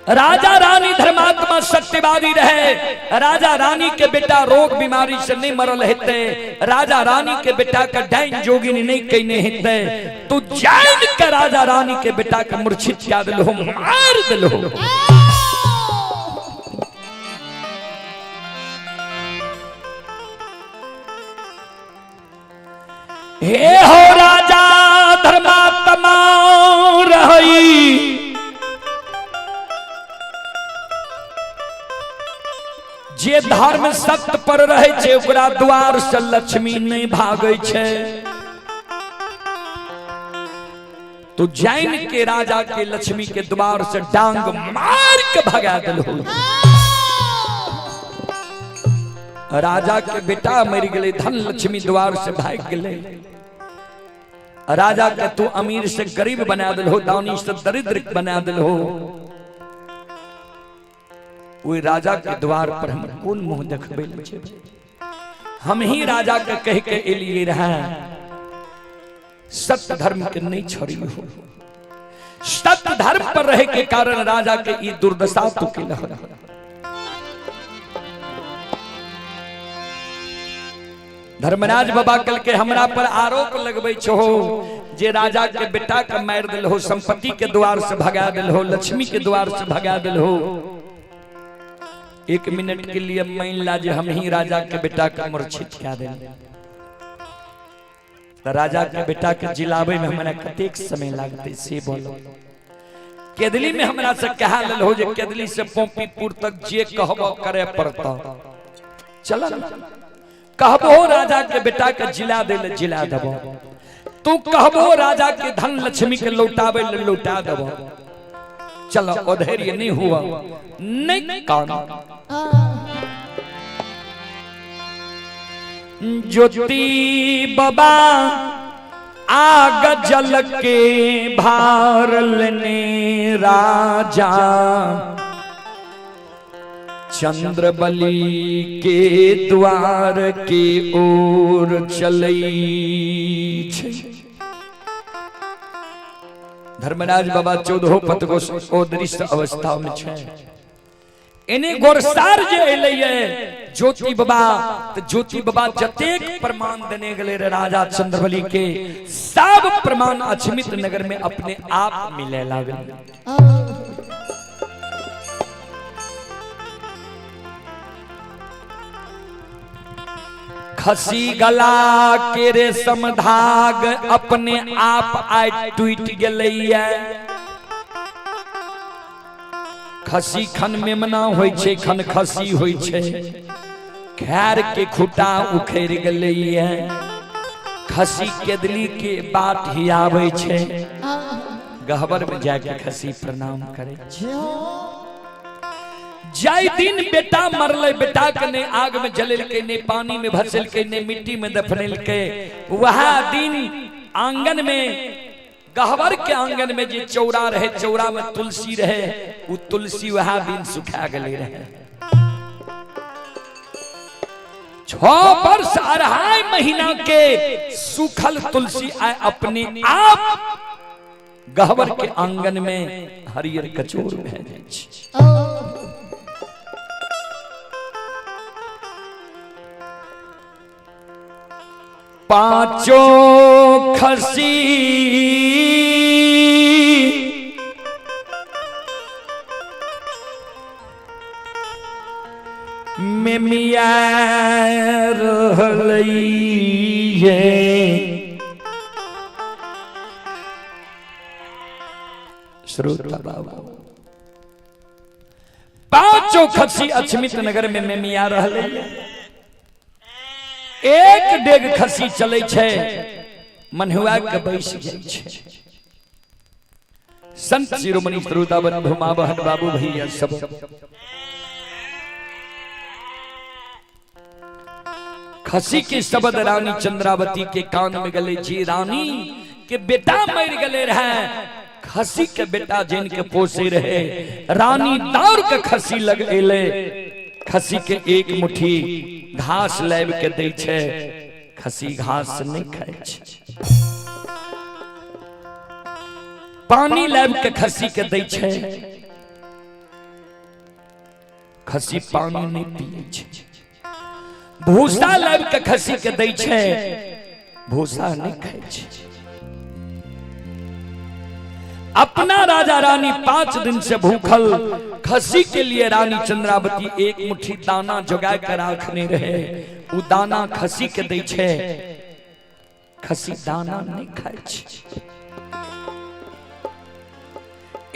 Speaker 1: राजा रानी धर्मात्मा सत्यवादी रहे। राजा रानी के बेटा रोग बीमारी से नहीं मरल हेते। राजा रानी के बेटा का डाइन जोगिनी नहीं कहने हेते। तू जान के राजा रानी के बेटा के मूर्छित क्या दिल हो, मार दिल हो। हे हो राजा धर्मात्मा रही, जे धर्म सत्य पर रहे छे ओकरा द्वार से लक्ष्मी नहीं भागे छे। तो जैन के राजा के लक्ष्मी के द्वार से डांग मार के भगा दिल हो। राजा के बेटा मर गए, धन लक्ष्मी द्वार से भाग गए। राजा के तू अमीर से गरीब बना दिल हो, दानी से दरिद्र बना दिल हो। वही राजा के द्वार पर हम कौन मुंह देखबे ले? हम ही राजा के कह के एलिए रहा, सत्य धर्म के नहीं छोड़ी हो। सत्य धर्म पर रहे के कारण राजा के ई दुर्दशा तो के लह। धर्मराज बाबा कल के हमरा पर आरोप लगबै छो जे राजा के बेटा के मार दिल हो, संपत्ति के द्वार से भगा दिल हो, लक्ष्मी के द्वार से भगा दिल हो। एक मिनट के लिए मान ला जे हम ही राजा के बेटा के मूर्छित कए देल, त राजा के बेटा के जिलावे में हमरा कतेक समय लागते से बोलो। केदली में हमरा से कहा लेल हो जे केदली से पोपीपुर तक जे कहबो करे पड़ता, चल कहबो राजा के बेटा के जिला दे ले जिला देबो, तू कहबो राजा के धन लक्ष्मी के लौटावे ले लौटा देबो। चलो अधैर्य नहीं हुआ, नहीं कान ज्योति बाबा आग जल के भार लेने राजा चंद्रबली के द्वार के ओर चलई छे। धर्मराज बाबा 14 पत को ओ दृश्य अवस्था में छे। एने गोरसार जे एलैये ज्योति बाबा, तो ज्योति बाबा जतेक प्रमाण देने गेले रे राजा चंद्रबली के, सब प्रमाण अछमित नगर में अपने आप मिले लागल। खसी गला के रेशम धाग अपने आप आय टूट गेलैया। खसी खन मेमना होय छे, खन खसी होय छे। खैर के खुटा उखेर गेलैया। खसी केदली के बाट ही आवे छे, गहबर में जाके खसी प्रणाम करे छे। जाय दिन बेटा मरले, बेटा के नहीं आग में जलेलके, नहीं पानी में भसेलके, नहीं मिट्टी में दफनेलके, वह दिन आंगन में गहबर के आंगन में जे चौरा रहे, चौरा में तुलसी रहे, वो तुलसी वह दिन सुखा गले रहे। 6 वर्ष 2.5 महीना के सूखल तुलसी आए अपने आप गहबर के आंगन में हरियर कचोर भए जाइ छै। पांचों खसी में मिया रहलै ये। श्रोता बाबू, पांचों खसी अछमित नगर में मेमिया रहलै। एक डेग खसी चलै छै, मनहुआ के बैस जाइ छै। संत शिरोमणि श्रोता बंधु माँ बहन बाबू भैया सब, खसी के शब्द रानी चंद्रावती के कान में गले। जी रानी के बेटा मर गले रहे, खसी के बेटा जिन के पोसे रहे, रानी दौड़ के खसी लग एले। खसी के एक मुट्ठी घास लाब के दै छै, खसी घास नहीं खाय छै। पानी लाब के खसी के दै छै, खसी पानी नहीं पिए छै। भूसा लाब के खसी के दै छै, भूसा नहीं खाय छै। अपना राजा रानी 5 दिन से भूखल, खसी के लिए रानी चंद्रावती एक मुट्ठी दाना जोगा के राखने रहे, उ दाना खसी के दै छै, खसी दाना नहीं खाय छै।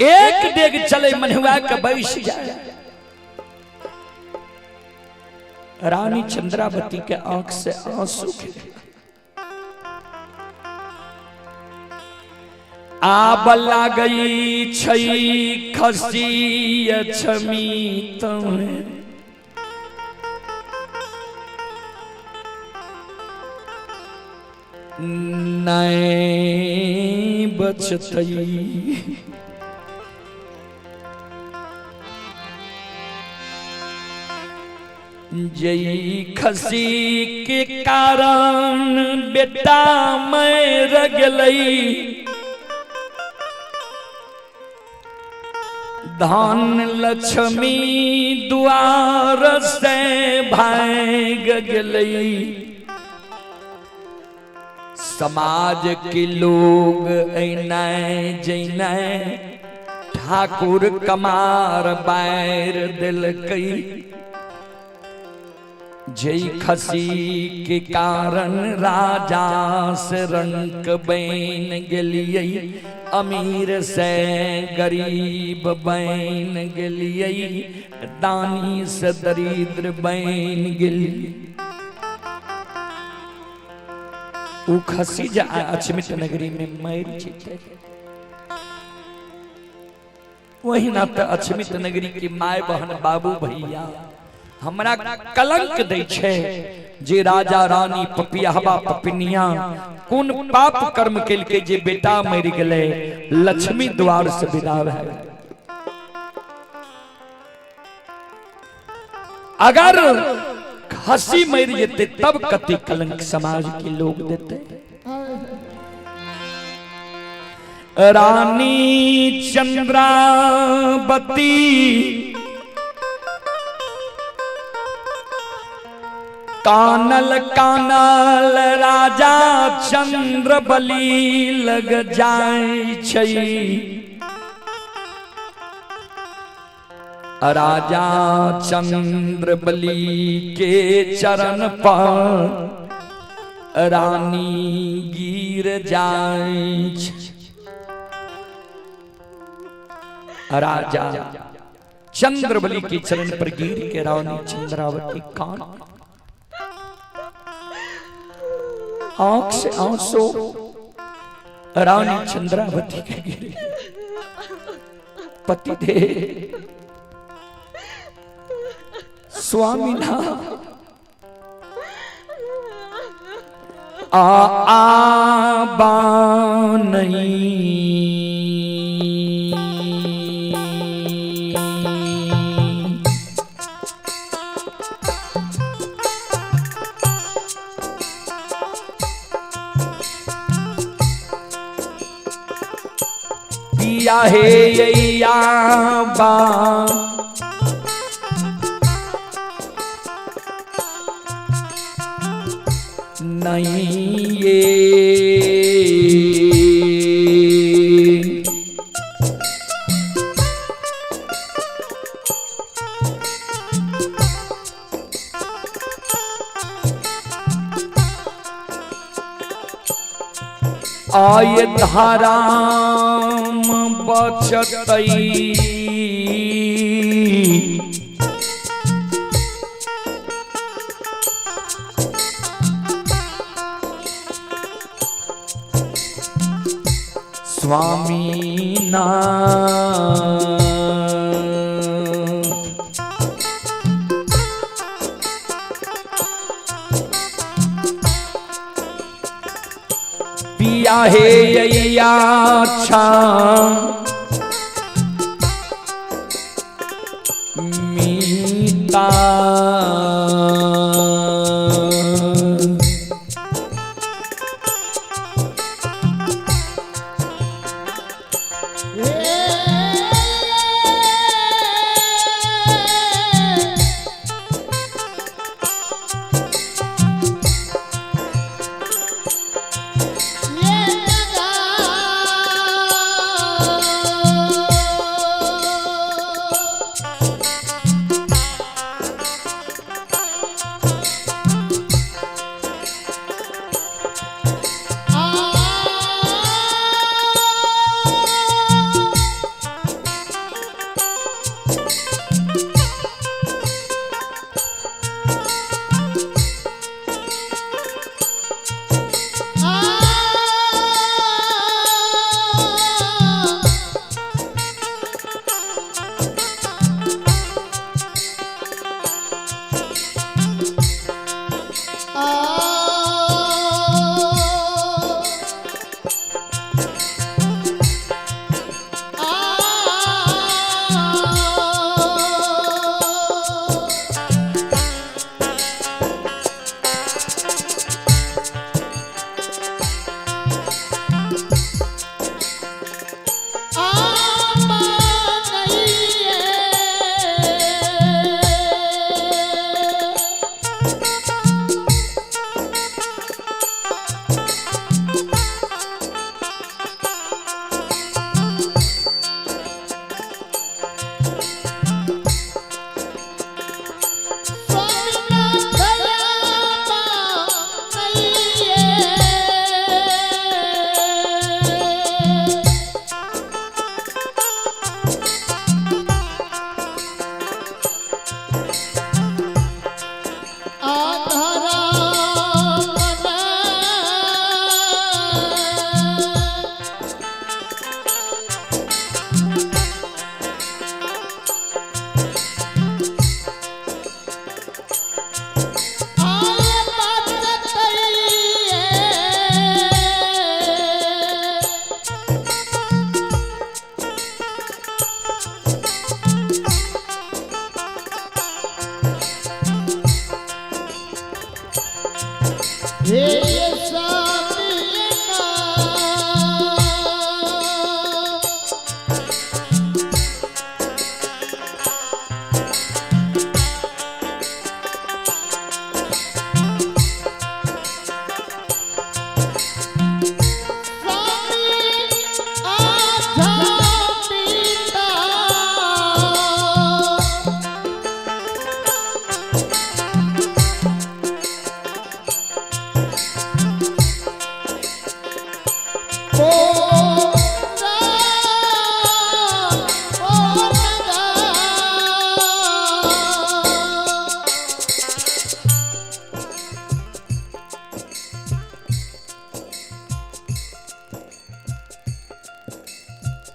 Speaker 1: एक डेग चले मनहुआ के बैस जाए। रानी चंद्रावती के आंख से आंसू गिरे। आब लागई छै खसी अछमी तमे, नहीं बचतई। जई खसी के कारण बेटा मर गेलई, धन लक्ष्मी द्वार से भाग गेलई। समाज के लोग ऐनाय जैनाय ठाकुर कमार बैर दिलकई। जई खसी के कारण राजा से रंक बन गेलियै, अमीर से गरीब बन गेलियै, दानी से दरिद्र बन गेलियै। उ खसी जा अछमित नगरी में मर जेतै। वही ना तो अछमित नगरी की my बहन बाबू भैया हमरा कलंक दै छै जे राजा रानी पपियाहबा पपिनिया कोन पाप कर्म केलकै जे बेटा मरि गेलै, लक्ष्मी द्वार से विदा भए गेलै। अगर खसी मरि जेतै तब कते कलंक समाज के लोग देते। रानी चंद्रावती कानल कानल राजा चंद्र बलि लग जाय छै। राजा चंद्र बलि के चरण पर रानी गिर जाय छै। राजा चंद्र बलि के चरण पर गिर के रानी चंद्रावती कान, आंख से आंसू रानी चंद्रावती के गिरे। पति दे स्वामी ना आ आ बानई पिया हे या बा नहीं ये आय धाराम बचतई स्वामी ना। पिया हे यैया छा मीता।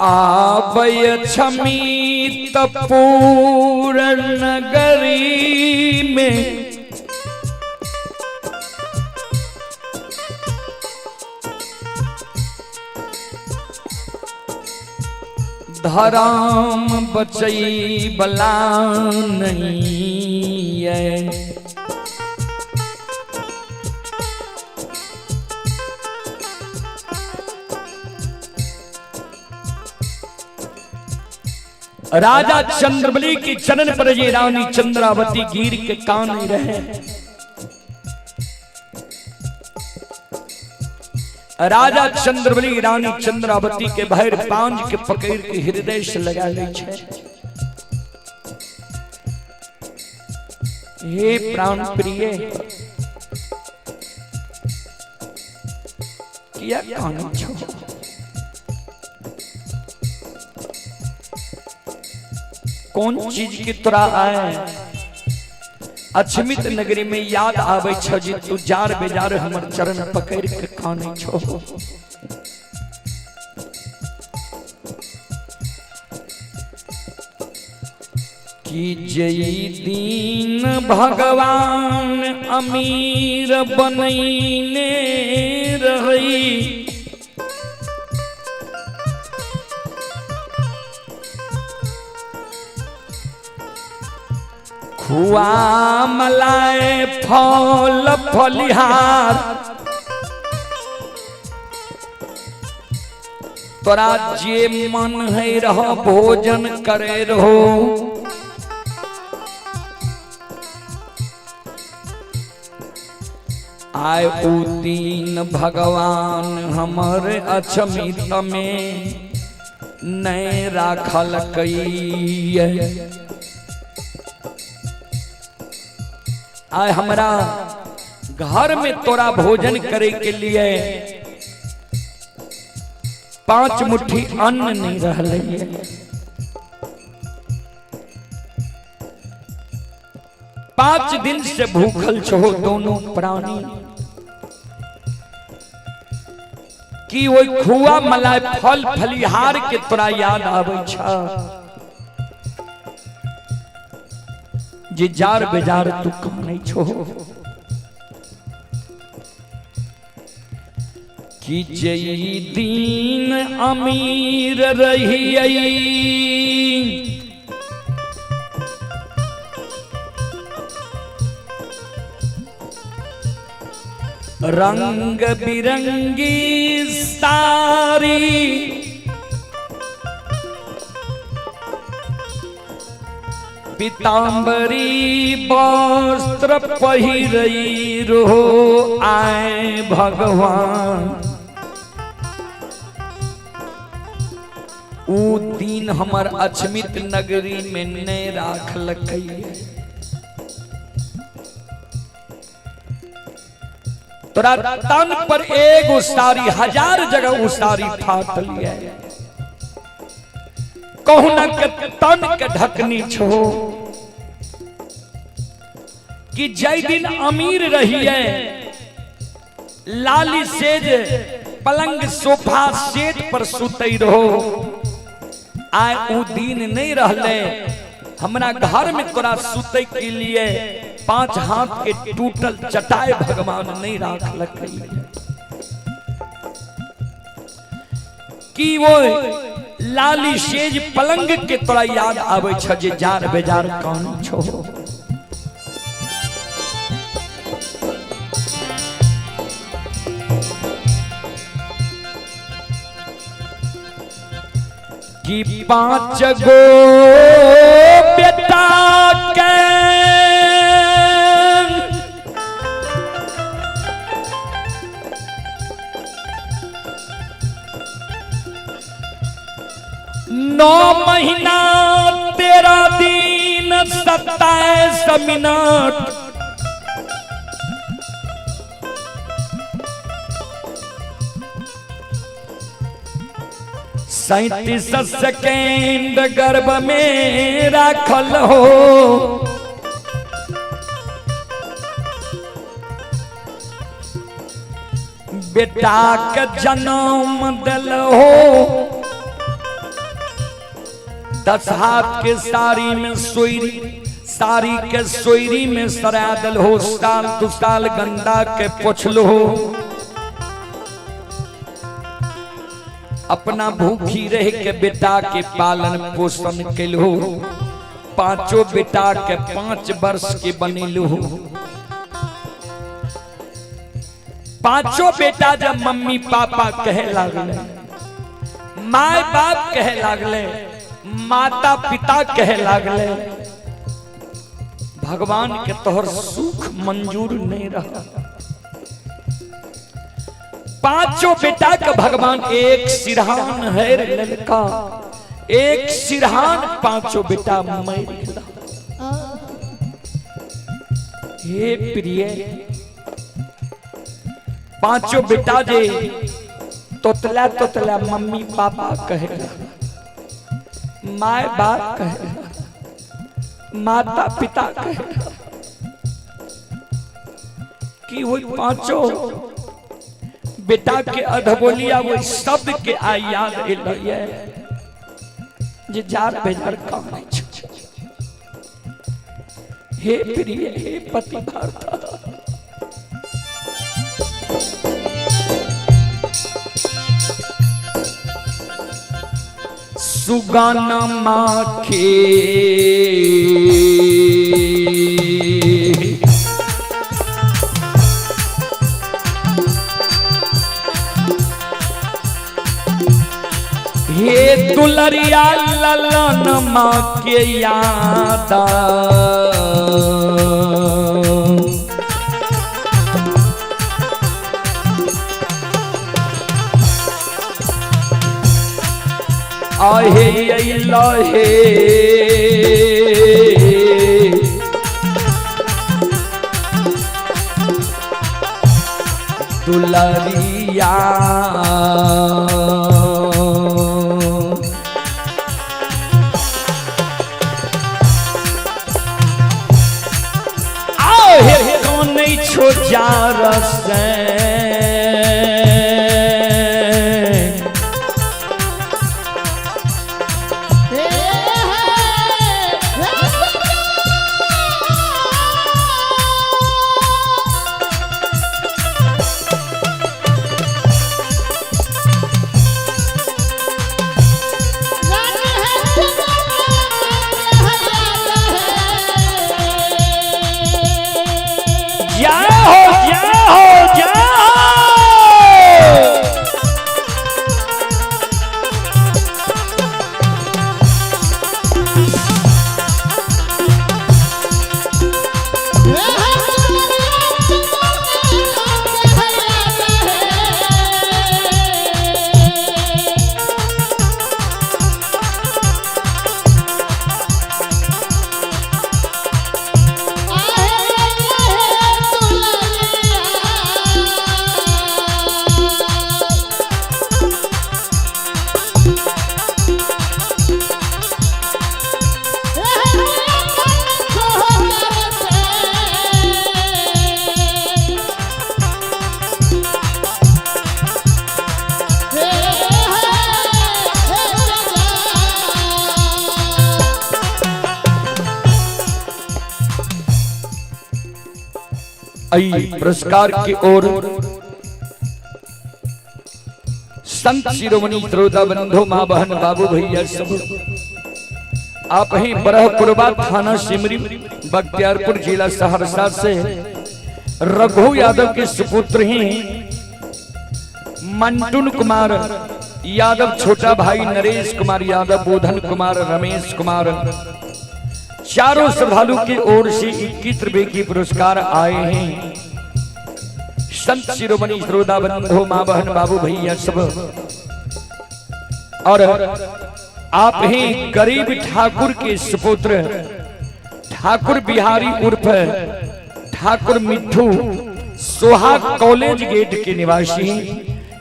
Speaker 1: आबय छमी तपूर नगरी में धराम बचई बला नहीं है। राजा चंद्रबली की चरण पर ये रानी चंद्रावती गिर के कान रहे। राजा चंद्रबली रानी चंद्रावती के भैर पांज के पकड़ के हृदय से लगा ले छे। हे प्राण प्रिय, किया कानै छो? कौन चीज के तोरा आए अछमित नगरी में याद आवे छ जे तू जार बेजार हमर चरण पकड़ के कानै छो? कि जई दीन भगवान अमीर बनैने रही, खुआ मलाए फल फलिहार, तोरा जे मन है रहो भोजन करे रहो। आय उ दीन भगवान हमर अछमित में नहीं राखल कई। आय हमरा घर में तोरा भोजन करे के लिए 5 मुट्ठी अन्न नहीं रहले। 5 दिन से भूखल छो दोनों प्राणी, कि ओई खुआ मलाई फल फलिहार के तोरा याद आवे छ जे जार बेजार तू कानै छो? कि जई दीन अमीर रहियई, रंग बिरंगी सारी, पीताम्बरी वस्त्र पहिरई रहो आए भगवान, ऊ दिन हमर अछमित नगरी में नहीं राखलकै। तोरा तन पर एगो साड़ी 1000 जगह उ साड़ी फाटल है, कहुना के तन के ढकनी छो कि जय दिन अमीर रहिए लाली सेज पलंग सोफा सेट पर सुतई रहो, आय उ दिन नहीं रहले हमरा घर में तोरा सुतई के लिए 5 हाथ के टूटल चटाई भगवान नहीं राखलकै। कि वो लाली सेज पलंग के तोरा याद आवे छ जे जार बेजार कान छो? कि 5 गो बेटा के 9 महीना 13 दिन 27 मिनट 37 सेकेंड गर्भ में राखल हो, बेटा के जन्म दिल हो, 10 हाथ के साड़ी में सोईरी साड़ी के सोईरी में सरा दिल हो, साल दु साल गंदा के पोछल हो, अपना भूखी रह के बेटा के पालन पोषण कैल हो, 5 बेटा के 5 वर्ष के बनेलु हो। 5 बेटा जब मम्मी पापा कहे लागले, my बाप कहे लागले, माता पिता कहे लागले, भगवान के तोहर सुख मंजूर नहीं रहा। 5 बेटा के भगवान एक सिरहान है ललका, एक सिरहान 5 बेटा मर गया। हे प्रिय, 5 बेटा जे तोतला तोतला मम्मी पापा कहेला, माय बाप कहेला, माता पिता कहेला कि वही पांचों बेटा के अधबोलिया वही शब्द के आई याद एलै जे जार बेजार काम नहीं छो। हे प्रिय, हे पति भारता, सुगाना माखे हे दुलरिया ललन माँ के यादा, आहे लहे दुलरिया। आहे कौन छो जारस पुरस्कार की ओर संत शिरोमणि श्रोता बंधु माँ बहन बाबू भैया सब आप ही बरहपुरवा थाना सिमरी बख्तियारपुर जिला सहरसा से रघु यादव के सुपुत्र ही मंटून कुमार यादव, छोटा भाई नरेश कुमार यादव, बोधन कुमार, रमेश कुमार, चारों श्रद्धालु की ओर से 21 रुपए की पुरस्कार आए हैं। संत शिरोमणि श्रोता बंधु माँ बहन बाबू भैया सब और आप ही गरीब ठाकुर के सुपुत्र ठाकुर बिहारी उर्फ ठाकुर मिट्ठू सोहा कॉलेज गेट के निवासी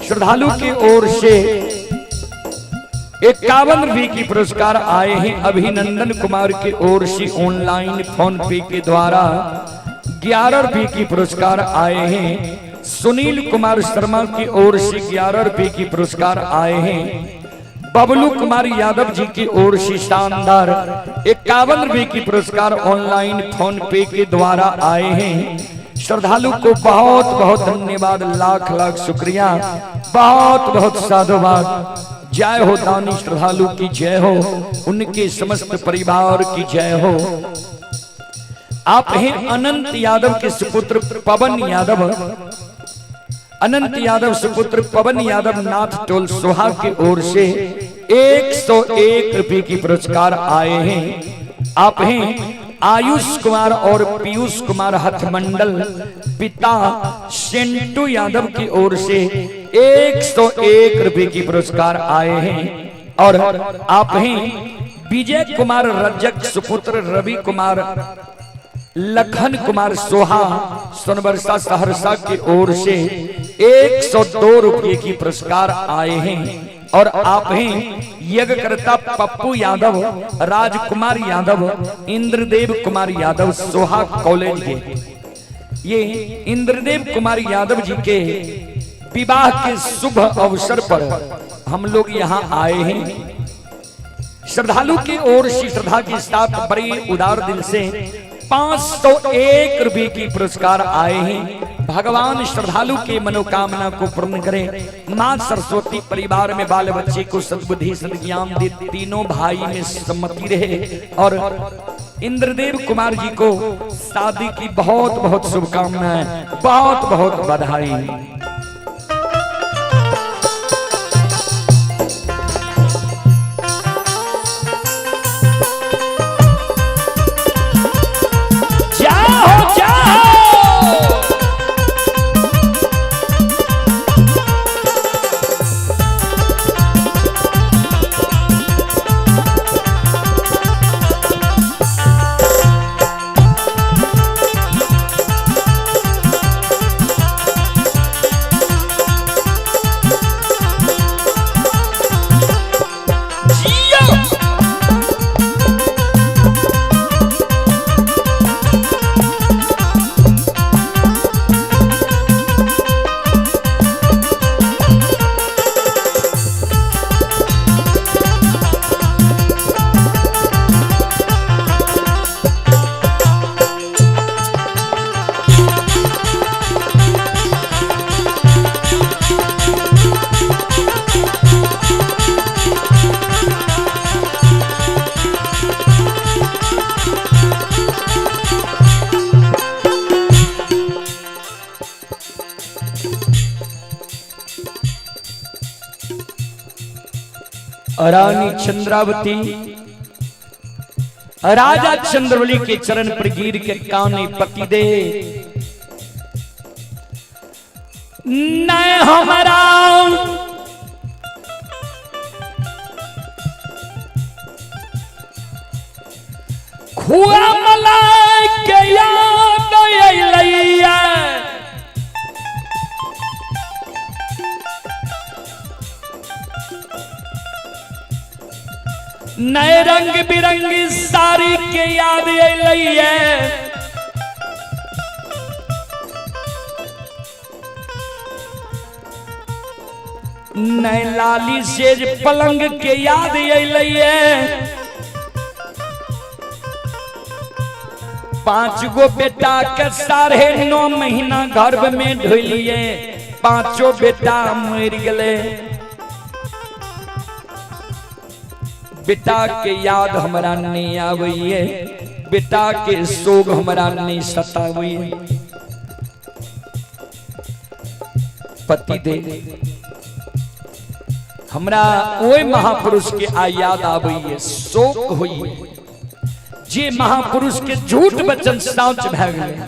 Speaker 1: श्रद्धालु की ओर से 51 रुपए की पुरस्कार आए हैं। अभिनंदन कुमार की ओर से ऑनलाइन फोन पे के द्वारा 11 रुपए की पुरस्कार आए हैं। सुनील कुमार शर्मा की ओर से 11 रुपए की पुरस्कार आए हैं। बबलू कुमार यादव जी की ओर से शानदार 51 रुपए की पुरस्कार ऑनलाइन फोन पे के द्वारा आए हैं। श्रद्धालु को बहुत बहुत धन्यवाद, लाख लाख शुक्रिया, बहुत बहुत साधुवाद। जय हो दानी श्रद्धालु की जय हो, उनके समस्त परिवार की जय हो। आप हैं अनंत यादव के सुपुत्र पवन यादव, अनंत यादव सुपुत्र पवन यादव नाथ टोल सोहा की ओर से 101 रुपए की पुरस्कार आए हैं। आप हैं आयुष कुमार और पीयूष कुमार हथमंडल पिता सेंटू यादव की ओर से 101 रुपए की पुरस्कार आए हैं। और आप हैं विजय कुमार रजक सुपुत्र रवि कुमार लखन कुमार सोहा सोनबरसा सहरसा की ओर से 102 रुपये की पुरस्कार आए हैं। और आप हैं यज्ञकर्ता पप्पू यादव, राजकुमार यादव, इंद्रदेव कुमार यादव सोहा कॉलेज के। ये इंद्रदेव कुमार यादव जी के विवाह के शुभ अवसर पर हम लोग यहाँ आए हैं। श्रद्धालु की ओर से श्रद्धा के साथ बड़े उदार दिल से 501 रुपए की पुरस्कार आए हैं। भगवान श्रद्धालु के मनोकामना को पूर्ण करें। मां सरस्वती परिवार में बाल बच्चे को सद्बुद्धि सद्ज्ञान दे, तीनों भाई में सम्मति रहे और इंद्रदेव कुमार जी को शादी की बहुत बहुत शुभकामनाएं, बहुत बहुत बधाई। जाओ जाओ। जियो। रानी चंद्रावती राजा चंद्रबली के चरण पर गिर के काने पति दे नहीं हमारा खुआ मलाई के याद अइलैया, नए रंग बिरंगी साड़ी के याद अइलैया, नए लाली सेज पलंग के याद अइलैया, 5 गो बेटा के 9.5 महीना गर्भ में ढोलिए, 5 बेटा मर गए। बेटा के याद हमरा नहीं आवे, बेटा के शोक हमरा नहीं सतावे। पति दे हमरा ओय महापुरुष के आ याद आवे, शोक होइए जे महापुरुष के झूठ वचन साँच भए गेलै,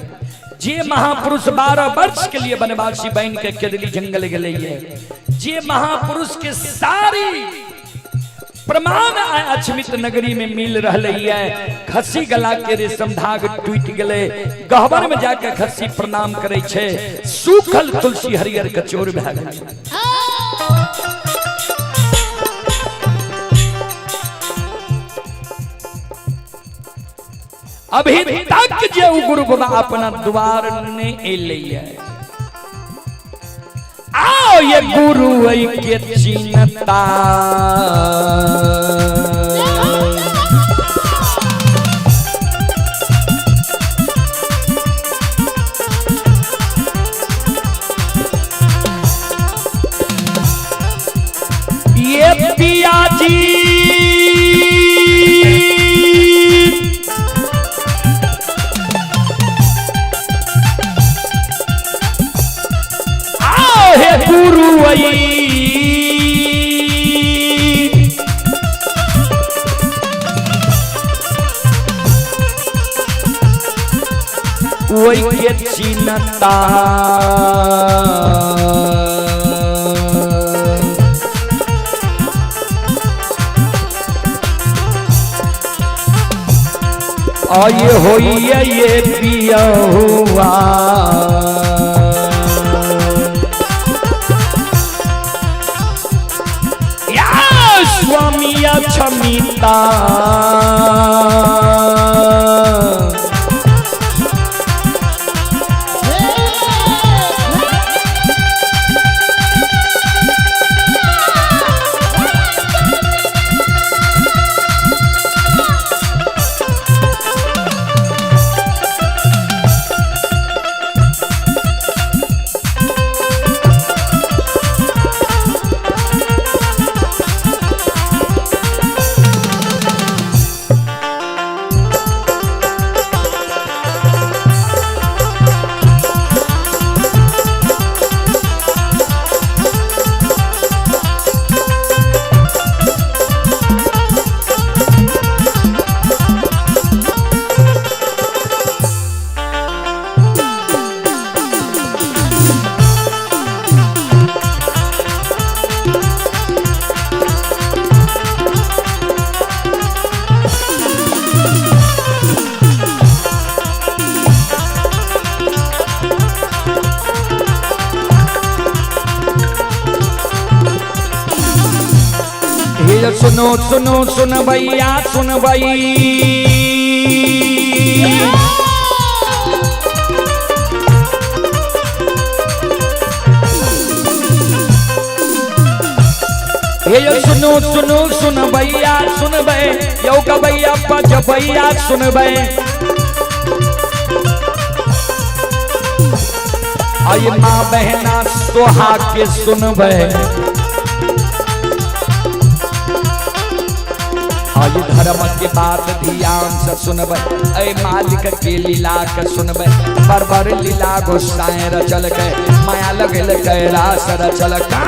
Speaker 1: जे महापुरुष 12 वर्ष के लिए वनवासी बन के केदली जंगल गेलै, जे महापुरुष के सारी प्रमाण अछमित नगरी में मिल रहलै है। खस्सी गला के रेशम धाग टूट गेलै, गहबर में जाके खस्सी प्रणाम करै छै, सूखल तुलसी हरियर कचोर भए गेलै। अभी तक जे उ गुरु बाबा अपना द्वार नहीं एलै है। आओ ये गुरु के चिन्हता, ये पिया जी गुरु वही के चिन्हता, आये होइए ये पिया हुआ। या स्वामी क्षमिता सुनो सुनो सुन भैया सुन भाई, हे सुनो सुनो सुन भैया सुन भै, यौ का भैया पच भैया सुन भै। आई माँ बहना सोहा के सुन भै, आज धर्म के बात ध्यान से सुनबै, ऐ मालिक के लीला के सुनबै। बरबर लीला गोसाई रचल के, माया लगल कैलाश रचल का।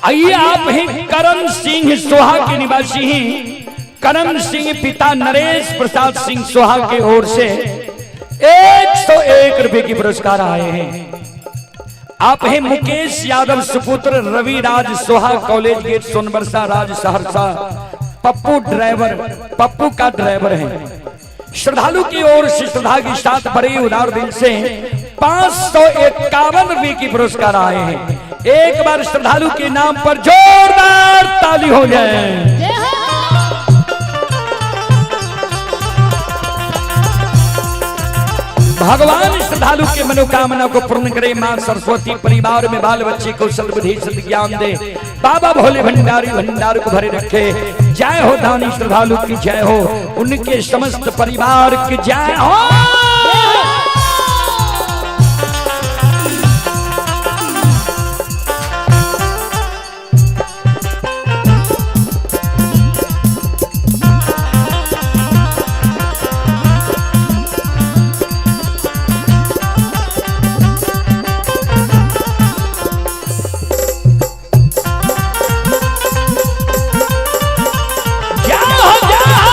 Speaker 1: आइए आप हैं करण सिंह सोहा के निवासी हैं। करण सिंह पिता नरेश प्रसाद सिंह सोहा के ओर से 101 रुपए की पुरस्कार आए हैं। आप हैं मुकेश यादव सुपुत्र रवि राज सोहा, कॉलेज गेट सोनबरसा राज सहरसा, पप्पू ड्राइवर, पप्पू का ड्राइवर हैं। श्रद्धालु की ओर से श्रद्धा के साथ बड़े उदार दिल से 551 रुपए की पुरस्कार आए हैं। एक बार श्रद्धालु के नाम पर जोरदार ताली हो जाए। भगवान श्रद्धालु के मनोकामना को पूर्ण करे। मां सरस्वती परिवार में बाल बच्चे को सद्बुद्धि सद्ज्ञान दे। बाबा भोले भंडारी भंडार को भरे रखे। जय हो दानी श्रद्धालु की जय हो, उनके समस्त परिवार की जय हो। जय हो, जय हो।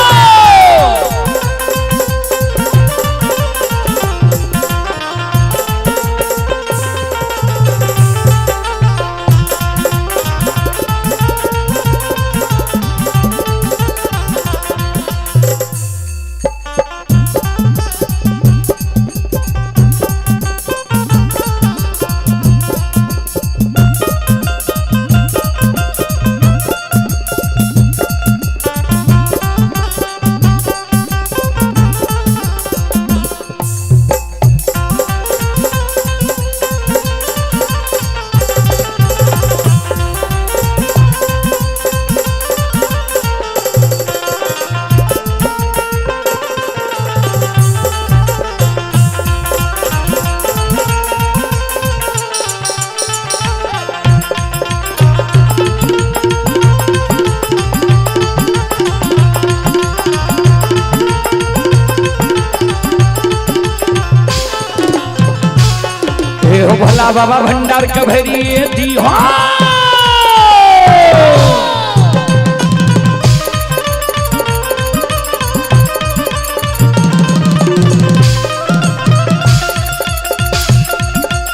Speaker 1: भोला बाबा भंडार के भरिए दी हो।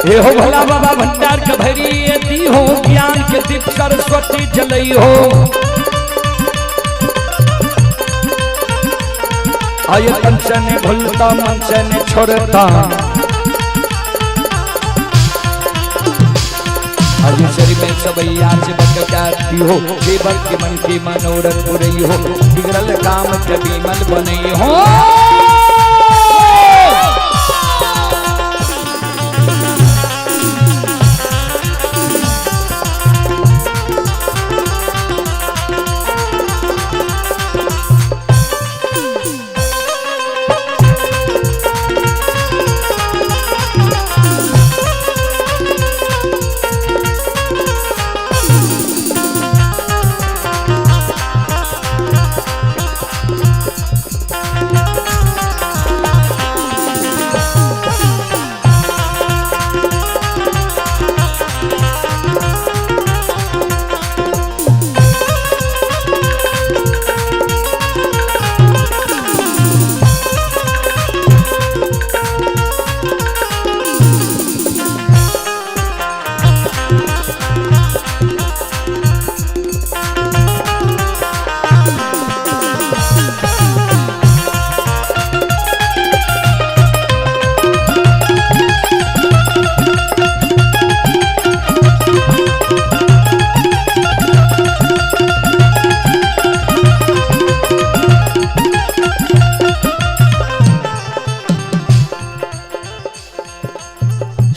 Speaker 1: हे हो भोला बाबा भंडार के भरिए दी हो, ज्ञान के दीप सरस्वती जलई हो। आये तन से ने भूलता मन से ने छोड़ता, आये शरीर में सबैया से बकती हो, देवर के मन के मनोरथ पुरई हो, बिगड़ल काम के विमल बनई हो।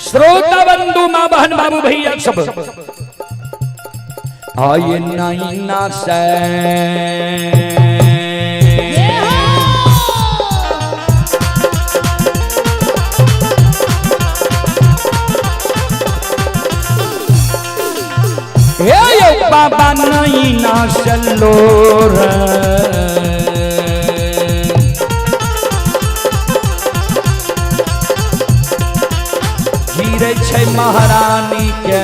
Speaker 1: श्रोता बंधु माँ बहन बाबू भैया सब आये नैना से हे यो बाबा नैना सलोर गिरे छै महारानी के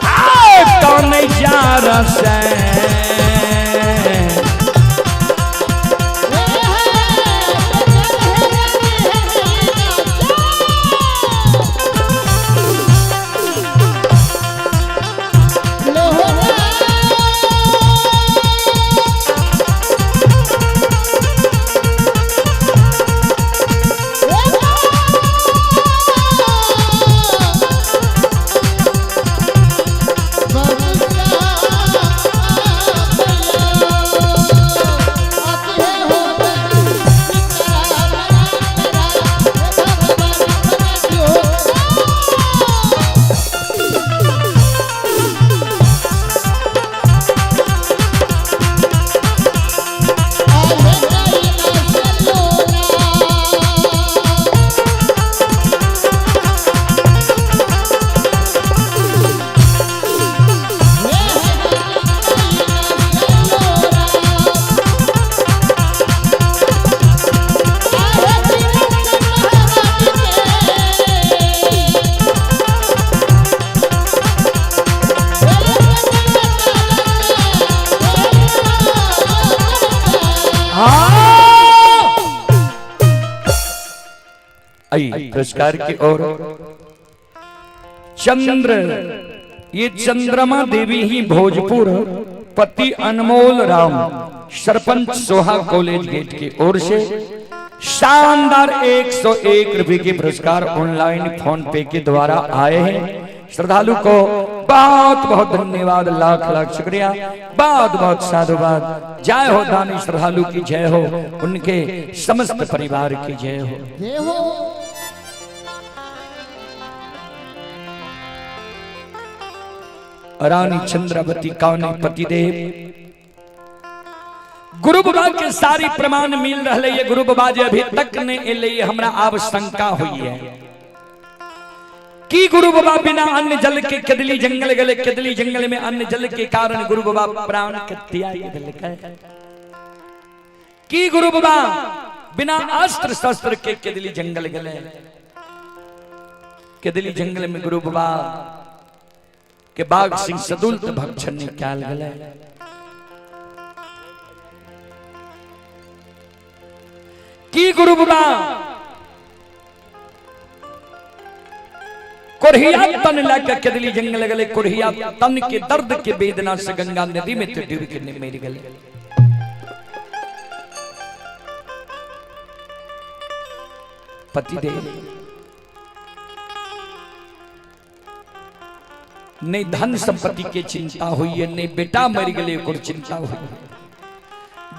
Speaker 1: आओ कौन जार से। पुरस्कार की ओर चंद्र, ये चंद्रमा देवी ही भोजपुर, पति अनमोल राम, सरपंच सोहा कॉलेज गेट की ओर से शानदार 101 रुपए के पुरस्कार ऑनलाइन फोन पे के द्वारा आए हैं। श्रद्धालु को बहुत बहुत धन्यवाद, लाख लाख शुक्रिया, बहुत बहुत साधुवाद। जय हो दानी श्रद्धालु की जय हो, उनके समस्त परिवार की जय हो।
Speaker 2: जय हो।
Speaker 1: रानी चंद्रावती कौन पतिदेव गुरु बाबा के सारी प्रमाण मिल रहे ये गुरु बाबा जे अभी तक ने एले, हमरा आब शंका हुई है कि गुरु बाबा बिना अन्न जल के कदली जंगल गले, कदली जंगल में अन्न जल के कारण गुरु बाबा प्राण के त्याग दिलकै। कि गुरु बाबा बिना अस्त्र शस्त्र के केदली जंगल गेले। केदली जंगल में गुरु बाबा के बाघ सिंह सदुल तो भक्षण निकाल गेले। की गुरु बाबा कोढ़िया तन लैके केदली जंगल गेले, कोढ़िया तन के दर्द के वेदना से गंगा नदी में तो डूब के मर गेले। पति देव नहीं धन संपत्ति के चिंता हुई है, नहीं बेटा मर गए ओकर चिंता हुई है।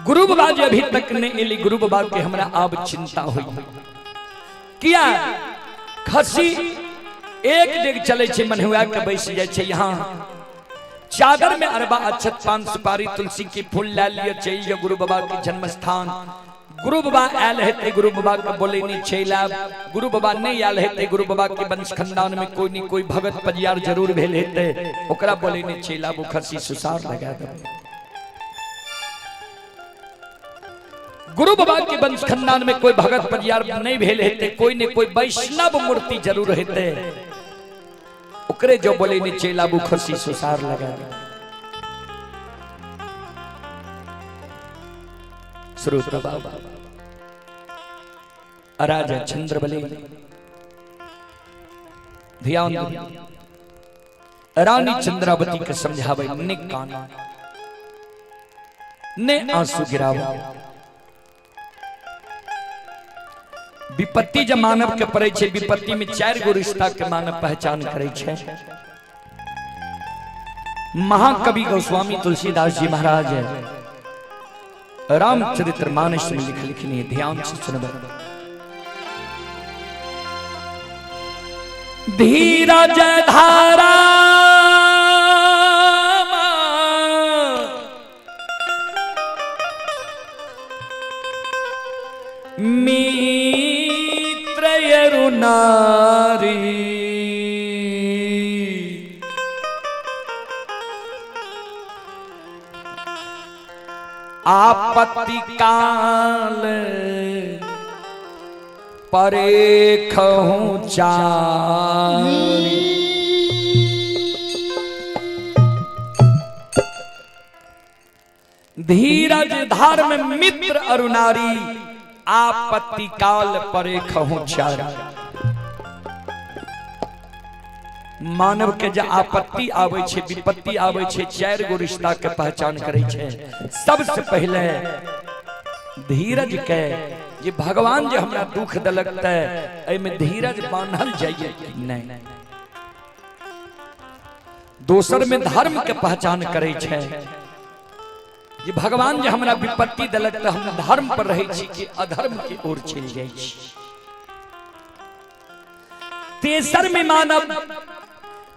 Speaker 1: गुरु बाबा जे अभी तक नहीं एली, गुरु बाबा के हमरा अब चिंता हुई किया। खसी एक डेग चले छे मनहुआ के बैस जाय छे। यहाँ चादर में अरबा अक्षत पान सुपारी तुलसी के फूल ला लिया चल जाओ गुरु बाबा के जन्म स्थान। गुरु बाबा आयल हेते गुरु बाबा के बोले नहीं चलि आयब, गुरु बाबा नहीं आयल हेते गुरु बाबा के वंश खानदान में कोई नहीं कोई भगत परियार जरूर भेल हेते, ओकरा बोले नहीं चलि आबू, खसी सुसार लगा देबै। गुरु बाबा के वंश खानदान में कोई भगत परियार नहीं भेल हेते, कोई ने कोई वैष्णव मूर्ति जरूर हेते, ओकरे जो बोले नहीं चलि आबू, खसी सुसार लगा देबै। श्रोता बाबा राजा चंद्रबली ध्यान रानी चंद्रावती के समझावे, ने काना ने आंसू गिरावे। विपत्ति जब मानव के पड़े छे, विपत्ति में चार गो रिश्ता के मानव पहचान करे छे। महाकवि गोस्वामी तुलसीदास जी महाराज रामचरित्र मानस में लिख लिखनी, ध्यान से सुनबे। धीरज धारा मित्र यरु नारी, आपत्ति काल परेखहूँ चारी। धीरज धर्म मित्र अरुणारी, आपत्ति काल परेखहूँ चारी। मानव के जे आपत्ति आवे छे, विपत्ति आवे छे, चार गो रिश्ता के पहचान करे छे। सबसे पहले धीरज के, जे भगवान जे हमरा दुख दलक ते एमे धीरज बांधल जाइए कि नहीं। दोसर में धर्म के पहचान करे छे, जे भगवान जे हमरा विपत्ति दलक ते हम धर्म पर रहे छी कि अधर्म के ओर चलि जाइ छी। तेसर में मानव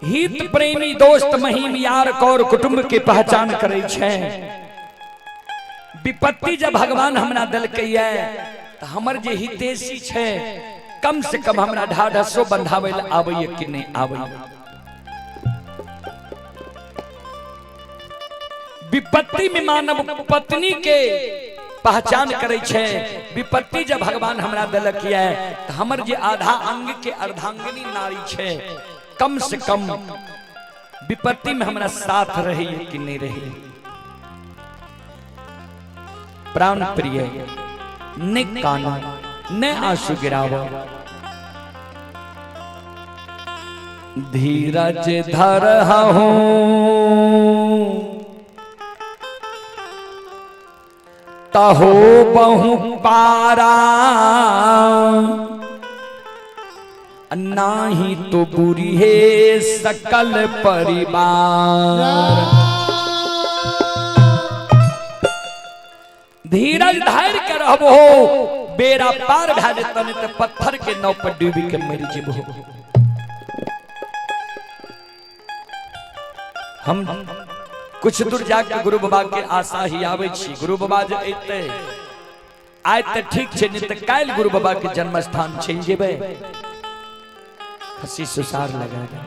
Speaker 1: हित प्रेमी दोस्त महीम यार कौर कुटुंब के पहचान करे छे। विपत्ति जब भगवान हमरा दलकै तो हमर जे हितेशी छे कम से कम हमरा ढाढ़सो बंधावे ल आबैए कि नहीं आबैए। विपत्ति में मानव पत्नी के पहचान करे छे। विपत्ति जब भगवान हमरा दलक तो हमर जे आधा अंग के अर्धांगिनी नारी छे कम से कम विपत्ति में हमरा साथ रही कि नहीं रही। प्राण प्रिय ने काना ने आंसू गिरावा, धीरज धर हूं तहो बहु पारा, नाही तो बुरी है सकल परिवार। धीरज धैर्य के रहबो बेड़ा पार भए जेतौ नहीं तो पत्थर के नाव पर डूबी के मरि जेबो। हम कुछ दूर जाके गुरु बाबा के आशा ही आवे छी, गुरु बाबा जे अइते आय त ठीक छे, नहीं त काल्हि गुरु बाबा के जन्म स्थान चलि जेबै। खसी सुसार लगा दे।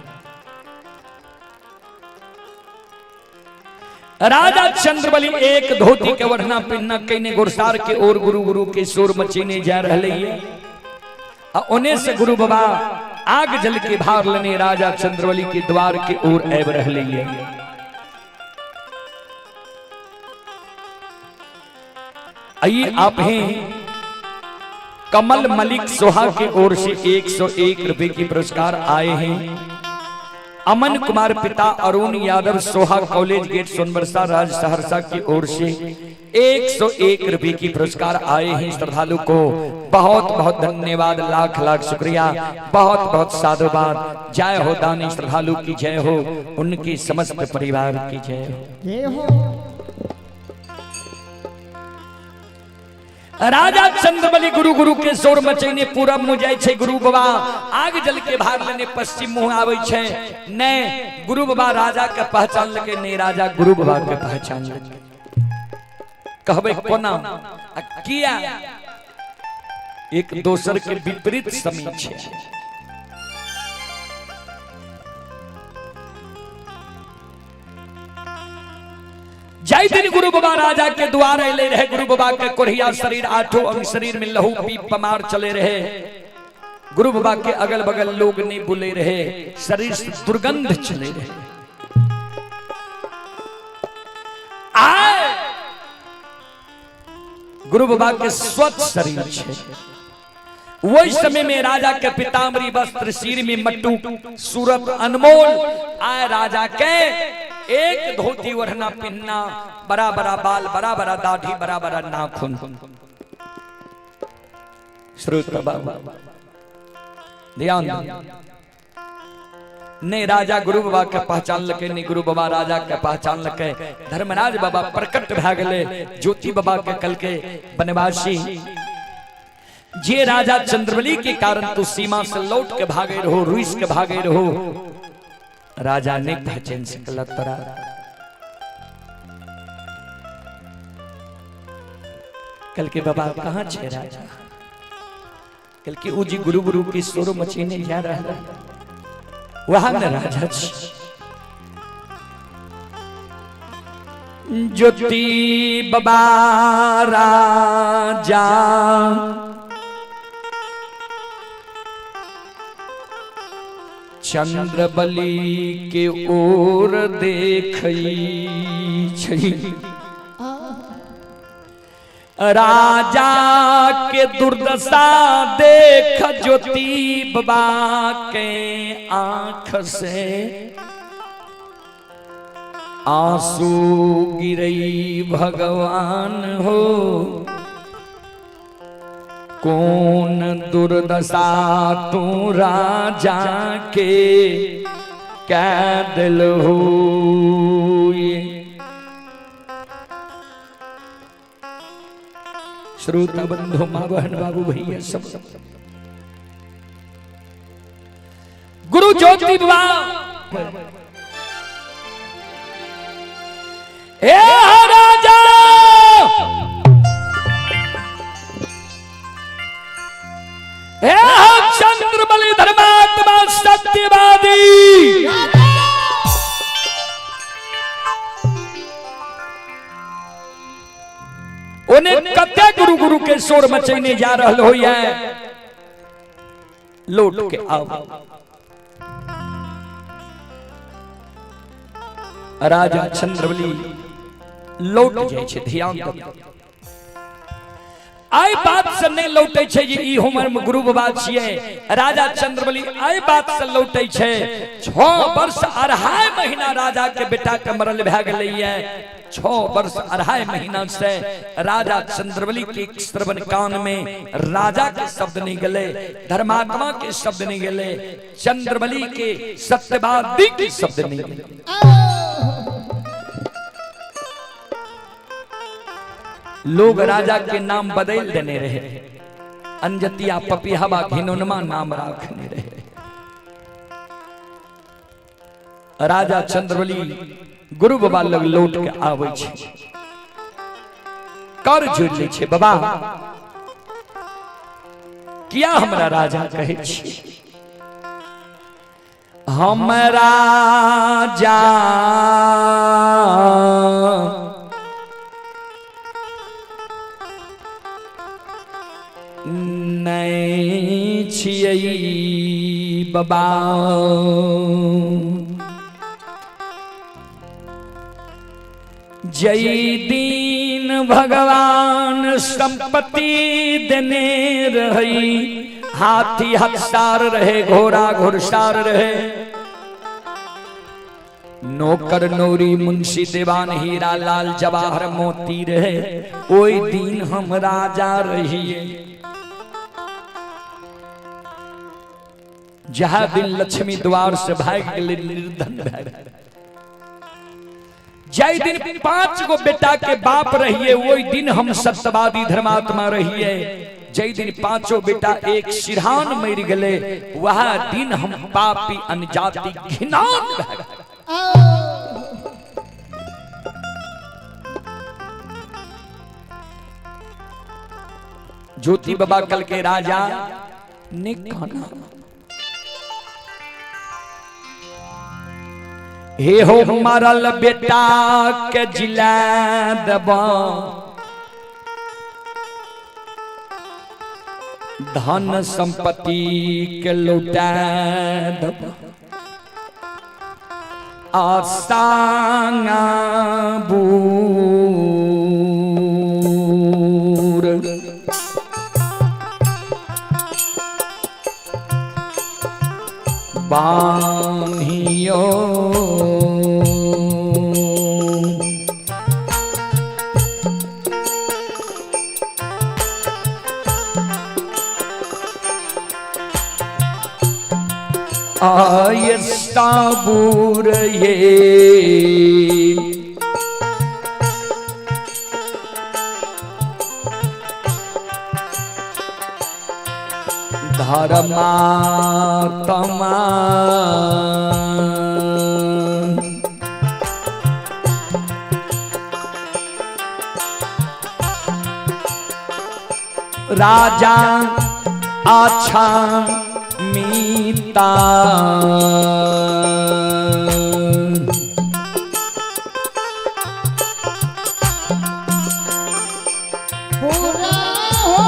Speaker 1: राजा चंद्रबली एक धोती के ओढ़ना पिन्ना कईने घुड़सार के ओर गुरु गुरु के शोर मचेने जा रहे ये। आ ओने से गुरु बाबा आग जल के भार लेने राजा चंद्रबली के द्वार के ओर आबि रहले ये। आइए आप हैं कमल मलिक सोहा के ओर से 101 रुपए की पुरस्कार आए हैं। अमन कुमार पिता अरुण यादव सोहा कॉलेज गेट सोनबरसा राज सहरसा की ओर से 101 रुपए की पुरस्कार आए हैं। श्रद्धालु को बहुत बहुत धन्यवाद, लाख लाख शुक्रिया, बहुत बहुत साधुवाद। जय हो दानी श्रद्धालु की जय हो, उनकी समस्त परिवार की जय हो।
Speaker 2: जय हो।
Speaker 1: राजा चंद्रबली गुरु गुरु के शोर मचैने पूरब मुँह जाइ छै गुरु बाबा आग जल के भाग लेने पश्चिम मुँह आबै छै। नै गुरु बाबा राजा के पहचान लके, नै राजा गुरु बाबा के पहचान लके। कहबै कोना आ किया एक दोसर के विपरीत समय छै। जाहि दिन गुरु बाबा राजा के द्वार अले रहे, गुरु बाबा के कोढ़िया शरीर आठों अंग शरीर में लहू पीप पमार चले रहे। गुरु बाबा के अगल बगल लोग नहीं बोले रहे, शरीर से दुर्गंध चले रहे। आए गुरु बाबा के स्वच्छ शरीर छे। वही समय में राजा के पिताम्बरी वस्त्र सिर में मट्टू सूरत अनमोल आए राजा के एक धोती ओढ़ना पिन्ना, बड़ा बड़ा बाल, बड़ा बड़ा दाढ़ी, बड़ा बड़ा नाखून। श्रोता बाबा ध्यान नहीं राजा गुरु बाबा के पहचान लके, नहीं गुरु बाबा राजा के पहचान लके। धर्मराज बाबा प्रकट भए गेले ज्योति बाबा के कल के बनवासी जे राजा चंद्रबली के कारण तू सीमा से लौट के भागे रहो, रुइस के भागे रहो, राजा नहीं पहचान सकल तोरा। कल के बाबा कहाँ छे राजा? कल के ऊ जी गुरु गुरु की शोर मचेने जा रहा वहां न राजा छी। ज्योति बाबा राजा चंद्रबली के ओर देखई छै, राजा के दुर्दशा देख ज्योति बाबा के आंख से आंसू गिरई भगवान हो, कौन दुर्दशा तू राजा के कैदल हो। श्रोता बंधु माँ बहन बाबू भैया सब गुरु ज्योति बाबा ए राजा हे चंद्रबली धर्मात्मा सत्यवादी ओने कते गुरु गुरु के शोर मचैने जा रहल होइए, लौट के आओ। राजा चंद्रबली लौट जाइ छै, ध्यान दो। आई बात से नहीं लौटे छै जे ई हमर गुरु बाबा छियै। राजा चंद्रबली आई बात से लौटे छै। 6 वर्ष 2.5 महीना राजा के बेटा के मरल भए गेलैये। 6 वर्ष 2.5 महीना से राजा चंद्रबली के श्रवण कान में राजा के शब्द नहीं गेले, धर्मात्मा के शब्द नहीं गेले, चंद्रबली के सत्यवादी के शब्द नहीं गेले। लोग राजा के नाम बदल देने रहे, अंजतिया पपिहवा घिनौनमा नाम राखने रहे। राजा चंद्रबली गुरु बाबा लग लौट के आबै छै, कर जोड़ लै छै, बाबा किया हमरा राजा कहै छी? हम राजा नहीं छियै बाबा। जय दीन भगवान संपत्ति देने रही, हाथी हथसार रहे, घोड़ा घुड़सार रहे, नौकर नौरी मुंशी देवान हीरा लाल जवाहर मोती रहे, ओई दिन हम राजा रहिए। जहाँ दिन लक्ष्मी द्वार से भाग गए निर्धन भए। जय दिन 5 गो बेटा के बाप रहिए, वही दिन हम सत्यवादी धर्मात्मा रहिए। जय दिन 5 बेटा एक सिरहान मर गए, वह दिन हम पापी अनजाति घिनौन भए। ज्योति बाबा कल के राजा ने खाना हे हो मरल बेटा के जिला दबा, धन संपत्ति के लौटा दबा, आसांगा बूर बान्हियो। आय साबूर ये धर्मात्मा राजा आछा मीता।
Speaker 2: पूरा हो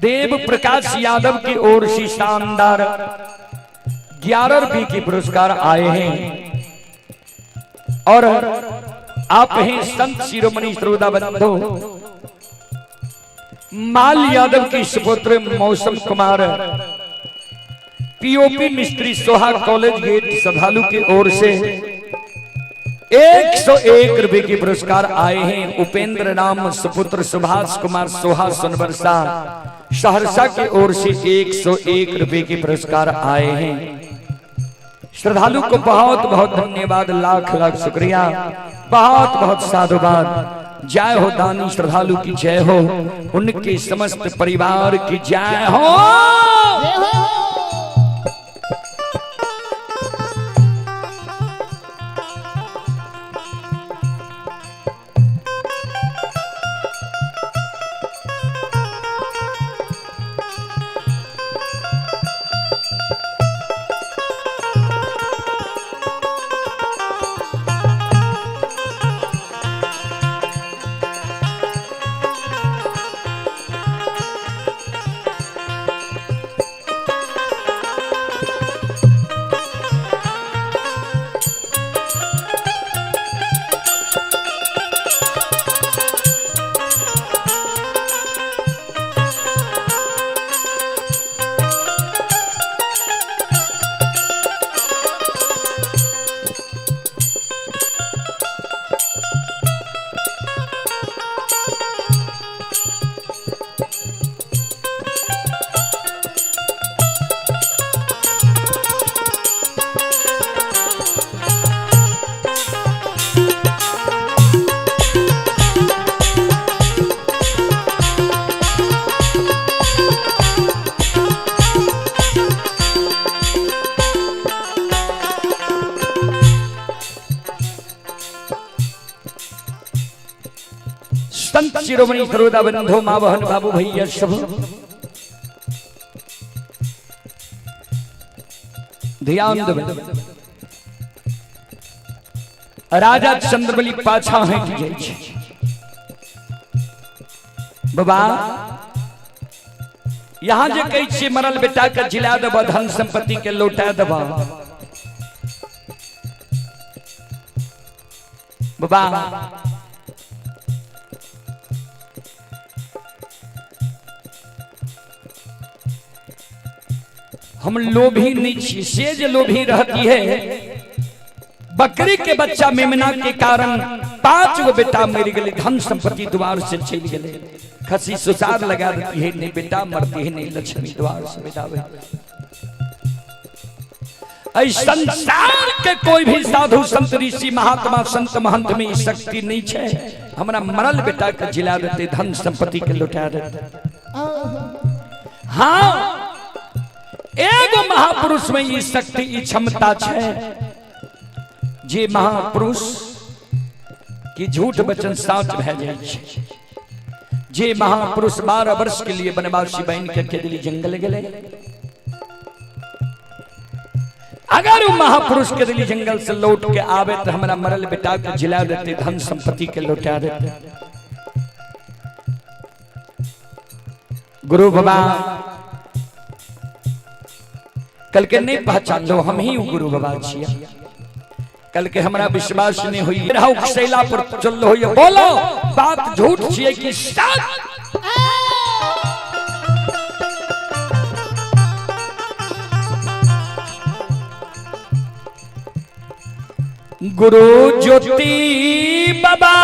Speaker 1: देव प्रकाश यादव की ओर से शानदार 11 रुपये के पुरस्कार आए हैं और आप हैं संत शिरोमणि श्रोता बंधु माल यादव की सुपुत्र मौसम कुमार पीओपी मिस्त्री सोहा कॉलेज गेट श्रद्धालु की ओर से 101 रुपए के पुरस्कार आए हैं। उपेंद्र राम सुपुत्र सुभाष कुमार सोहा सोनबरसा सहरसा की ओर से 101 रुपए के पुरस्कार आए हैं। श्रद्धालु को बहुत बहुत धन्यवाद, लाख लाख शुक्रिया, बहुत बहुत साधुवाद। जय हो दानी श्रद्धालु की जय हो, उनके समस्त परिवार की जय हो। संत शिरोमणि सरोदा बंधो माँ बहन बाबू भैया सब ध्यान देबै। राजा चंद्रबली पाछा हटि जाइ छै। बाबा यहाँ जे कहै छियै मरल बेटा के जिला देबह, धन संपत्ति के लौटा देबह, बाबा हम लोभी नहीं छी। से जे लोभी रहती है, बकरी के बच्चा मेमना के कारण 5 गो बेटा मर गए, धन संपत्ति द्वार से चल गए। खसी सुसार लगा देती है, नहीं बेटा मरती है, नहीं लक्ष्मी द्वार से विदावे। संसार के कोई भी साधु संत ऋषि महात्मा संत महंत में शक्ति नहीं है हमरा मरल बेटा के जिला देते, धन संपत्ति के लुटा देते। हाँ, एगो महापुरुष में ई शक्ति ई क्षमता है जे महापुरुष की झूठ वचन साच भै जाइ छै। जे महापुरुष 12 वर्ष के लिए वनवासी बन के दिल्ली जंगल गेले, अगर वो महापुरुष के दिल्ली जंगल से लौट के आवे तो हमरा मरल बेटा के जिला देते, धन संपत्ति के लौटा देते। गुरु बाबा कल के नहीं पहचान लो, हम ही गुरु बाबा छिया। कल के हमरा विश्वास नहीं हुई, शैला पर चल हो, बोलो बात झूठ छिए कि सच? गुरु ज्योति बाबा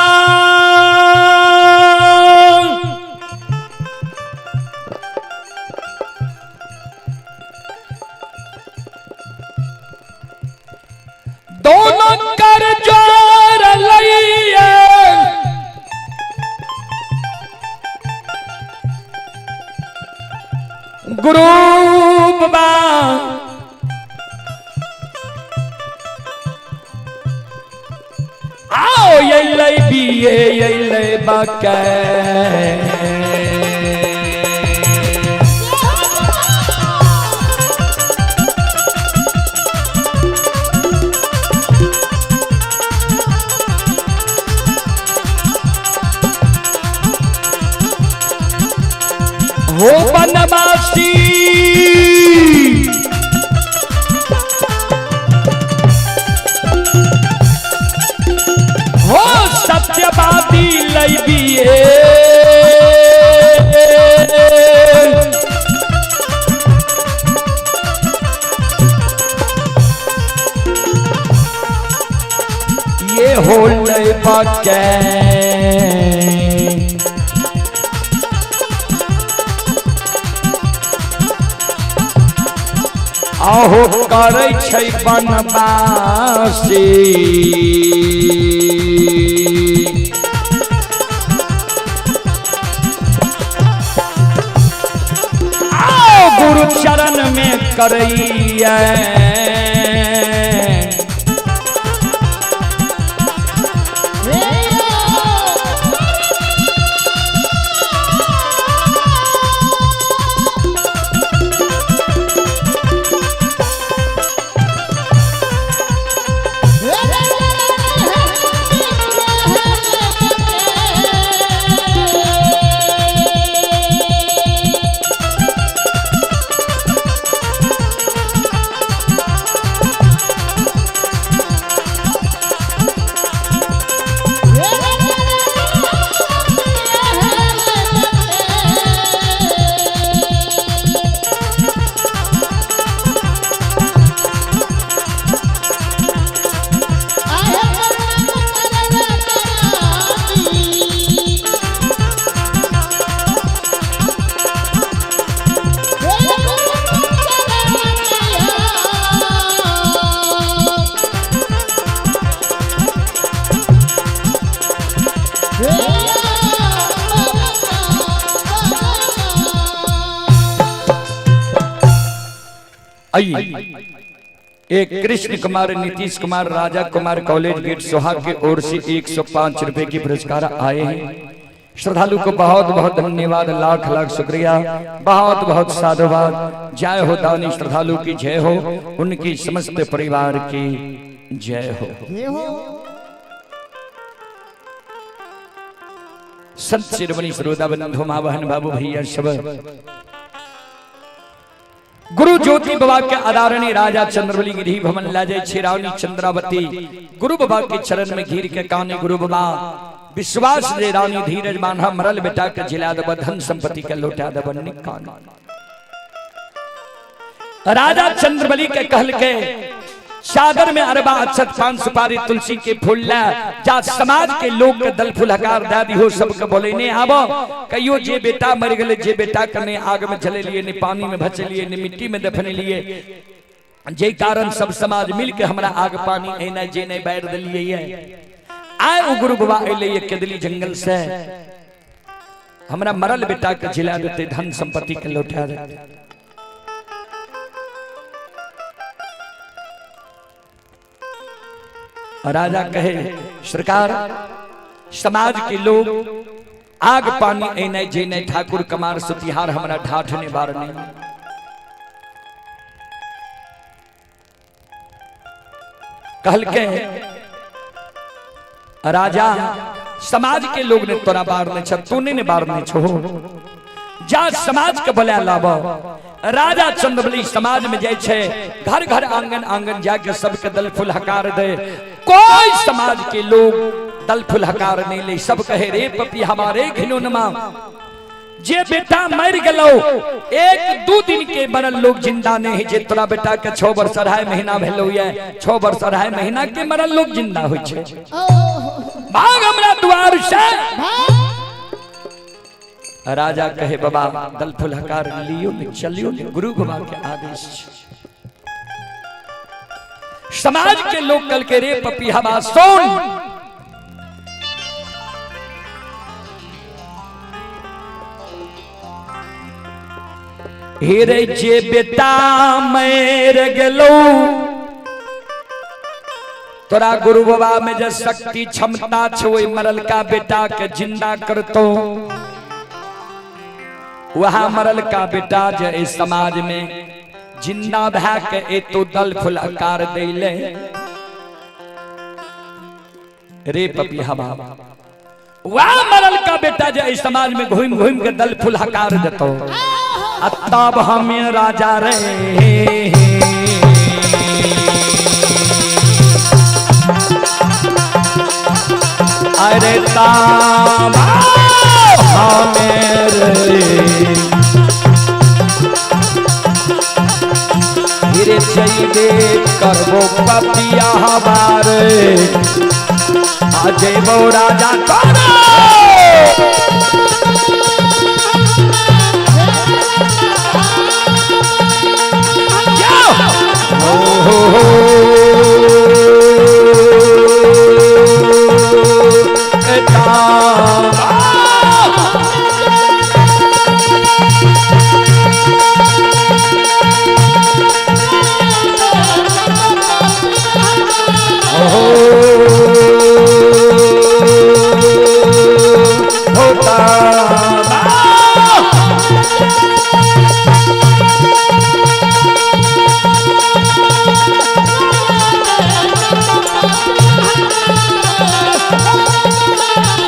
Speaker 1: दोनों कर जोर लइए, गुरु बाबा आओ ये बीए ये बाके। हो बनवासी हो सत्यवादी लइबिए, ये हो लइबा के। आहो करै छै बनवासी। करैया। एक कृष्ण कुमार नीतीश कुमार राजा कुमार कॉलेज गेट सोहाग के ओर से 105 रुपए की पुरस्कार आए हैं। श्रद्धालु को बहुत बहुत धन्यवाद, लाख लाख शुक्रिया, बहुत बहुत साधुवाद। जय हो दानी श्रद्धालु की जय हो, उनकी समस्त परिवार की जय हो। संत शिरोमणि श्रोता बंधु माँ बहन बाबू भैया सब गुरु ज्योति बाबा के आदरणीय राजा चंद्रबली गिरी भवन लाजे छिरावनी चंद्रावती गुरु बाबा के चरण में घिर के काने गुरु बाबा विश्वास दे रानी धीरज बांधा मरल बेटा के जिला दब धन संपत्ति के लौटा दब निकान। राजा चंद्रबली के कहल के चादर में अरबा अक्षत पान सुपारी तुलसी के फूल ला जा समाज के लोग के दल फूल हकार दादी हो सबके बोले ने आबो कहियो जे बेटा मर गए जे बेटा कने आग में जले लिए ने पानी में भचे लिए ने मिट्टी में दफने लिए जे कारण सब समाज मिल के हमरा आग पानी एना जे नहीं बैर दिलिए आए उ गुरु बाबा अइले केदली जंगल से हमरा मरल बेटा के जिला देते धन संपत्ति के लौटा देते। राजा कहे सरकार समाज के लोग आग पानी एने जेने ठाकुर कमार सुतिहार हमरा ठाठ ने बार नहीं। कहल के राजा समाज के लोग ने तोरा बार नहीं छ तूने ने बार नहीं छो जा समाज के बोला लाबो। राजा चंद्रबली समाज में जाए छे घर घर आंगन आंगन जाके सबके दल फूल हकार दे कोई समाज के लोग दल फूल हकार नहीं ले सब कहे रे पपी हमारे घिनौनमा जे बेटा मर गलो एक दो दिन के मरल लोग जिंदा नहीं जे तोरा बेटा के 6 वर्ष 2.5 महीना भेलो ये 6 वर्ष 2.5 महीना के मरल लोग जिंदा होय छे। भाग हमरा द्वार से। राजा कहे बाबा दल फूल हकार लियो ने चलियो ने गुरु बाबा के आदेश। समाज के लोग कल के रे पपी हवा सुन हेरे जे बेटा मर गेलो तोरा गुरु बाबा में जे शक्ति क्षमता छो मरल का बेटा के जिंदा करतो वहां मरल का बेटा जे इस समाज में जिंदा भा के एतो दल फूल आकार देले रे पपिया बाबा वहां मरल का बेटा जे इस समाज में घूम घूम के दल फूल हकार देतो तब हम राजा रे अरे ताब हमें रे रे जइबे करबो पपिया हमारे आ जइबो राजा तोरा। हो हो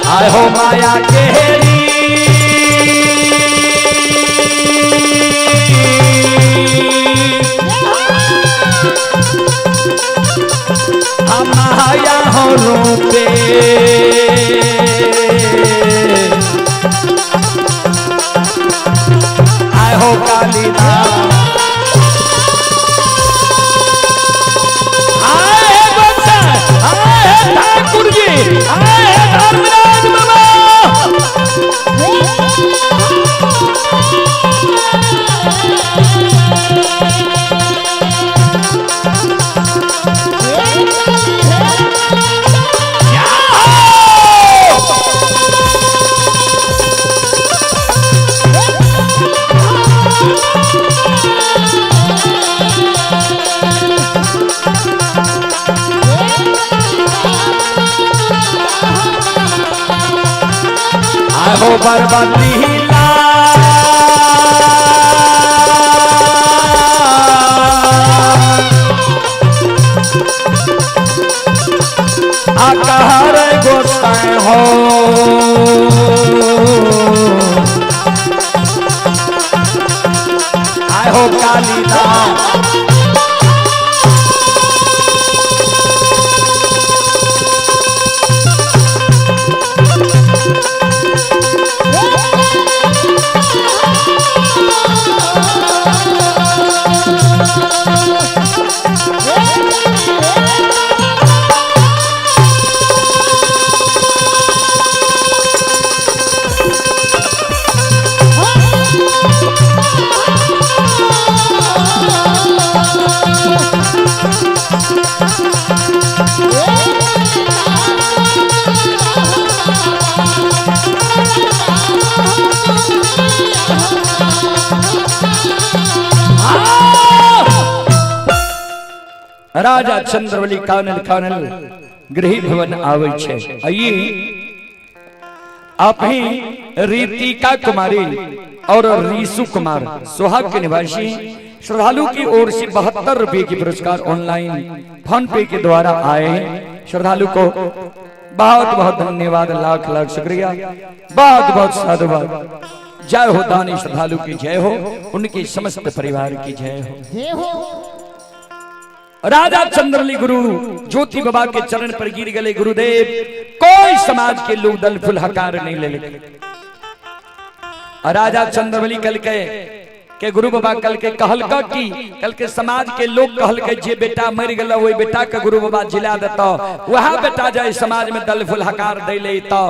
Speaker 1: आय हो माया के हम माया हो रूपे आय हो कालिदास आए हे बच्चा, आए हे ठाकुर जी, आए हे धर्मराज बाबा। आए हो बरबती आकार गोसाई हो आए हो कालिदास। राजा चंद्रबली कानल कानल गृह भवन आवे छे। आइए आप ही रीतिका कुमारी और रीसु कुमार सुहाग के निवासी श्रद्धालु की ओर से 72 रुपए की पुरस्कार ऑनलाइन फोन पे के द्वारा आए हैं। श्रद्धालु को बहुत बहुत धन्यवाद, लाख लाख शुक्रिया, बहुत बहुत साधुवाद। जय हो दानी श्रद्धालु की जय हो, उनके समस्त परिवार की जय हो।
Speaker 2: जय हो।
Speaker 1: राजा चंद्रली गुरु ज्योति बाबा के चरण पर गिर गए। गुरुदेव कोई समाज के लोग दल फुल हकार नहीं ले ले। राजा चंद्रबली कल के गुरु बाबा कल के कहलका की कल के समाज के लोग कहल के जे बेटा मर गल वही बेटा के गुरु बाबा जिला देता, वह बेटा जाए समाज में दल फुल हकार दे ले तो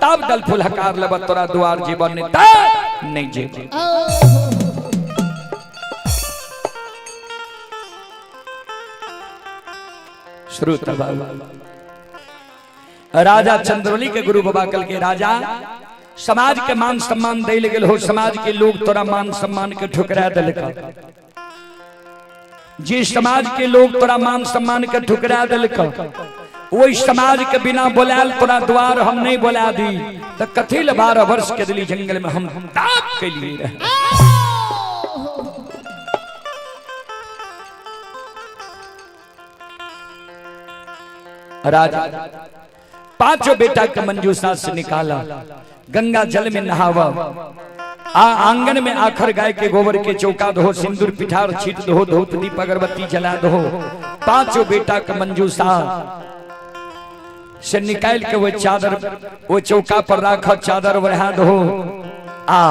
Speaker 1: तब दल फुल हकार लब तोरा द्वार जीवन नहीं नहीं जीवन। श्रोता बाबा राजा चंद्रबली के गुरु बाबा कल के राजा समाज के मान सम्मान दे ले गेल हो, समाज के लोग तोरा मान सम्मान के ठुकरा दिलक। जे समाज के लोग तोरा मान सम्मान के ठुकरा दिलक वही समाज के बिना बोलायल तोरा द्वार हम नहीं बोला दी तो कथी ले 12 वर्ष के दिली जंगल में हम ताप के लिए रहे। राजा पांचों बेटा के मंजूषा से निकाला, गंगा जल में नहावा, आ आंगन में आखर गाय के गोबर के चौका दो, सिंदूर पिठार छीट दो, धूप दीप अगरबत्ती जला दो। पांचों बेटा के मंजूषा से निकाल के वो चादर वो चौका पर राख, चादर बढ़ा दो, आ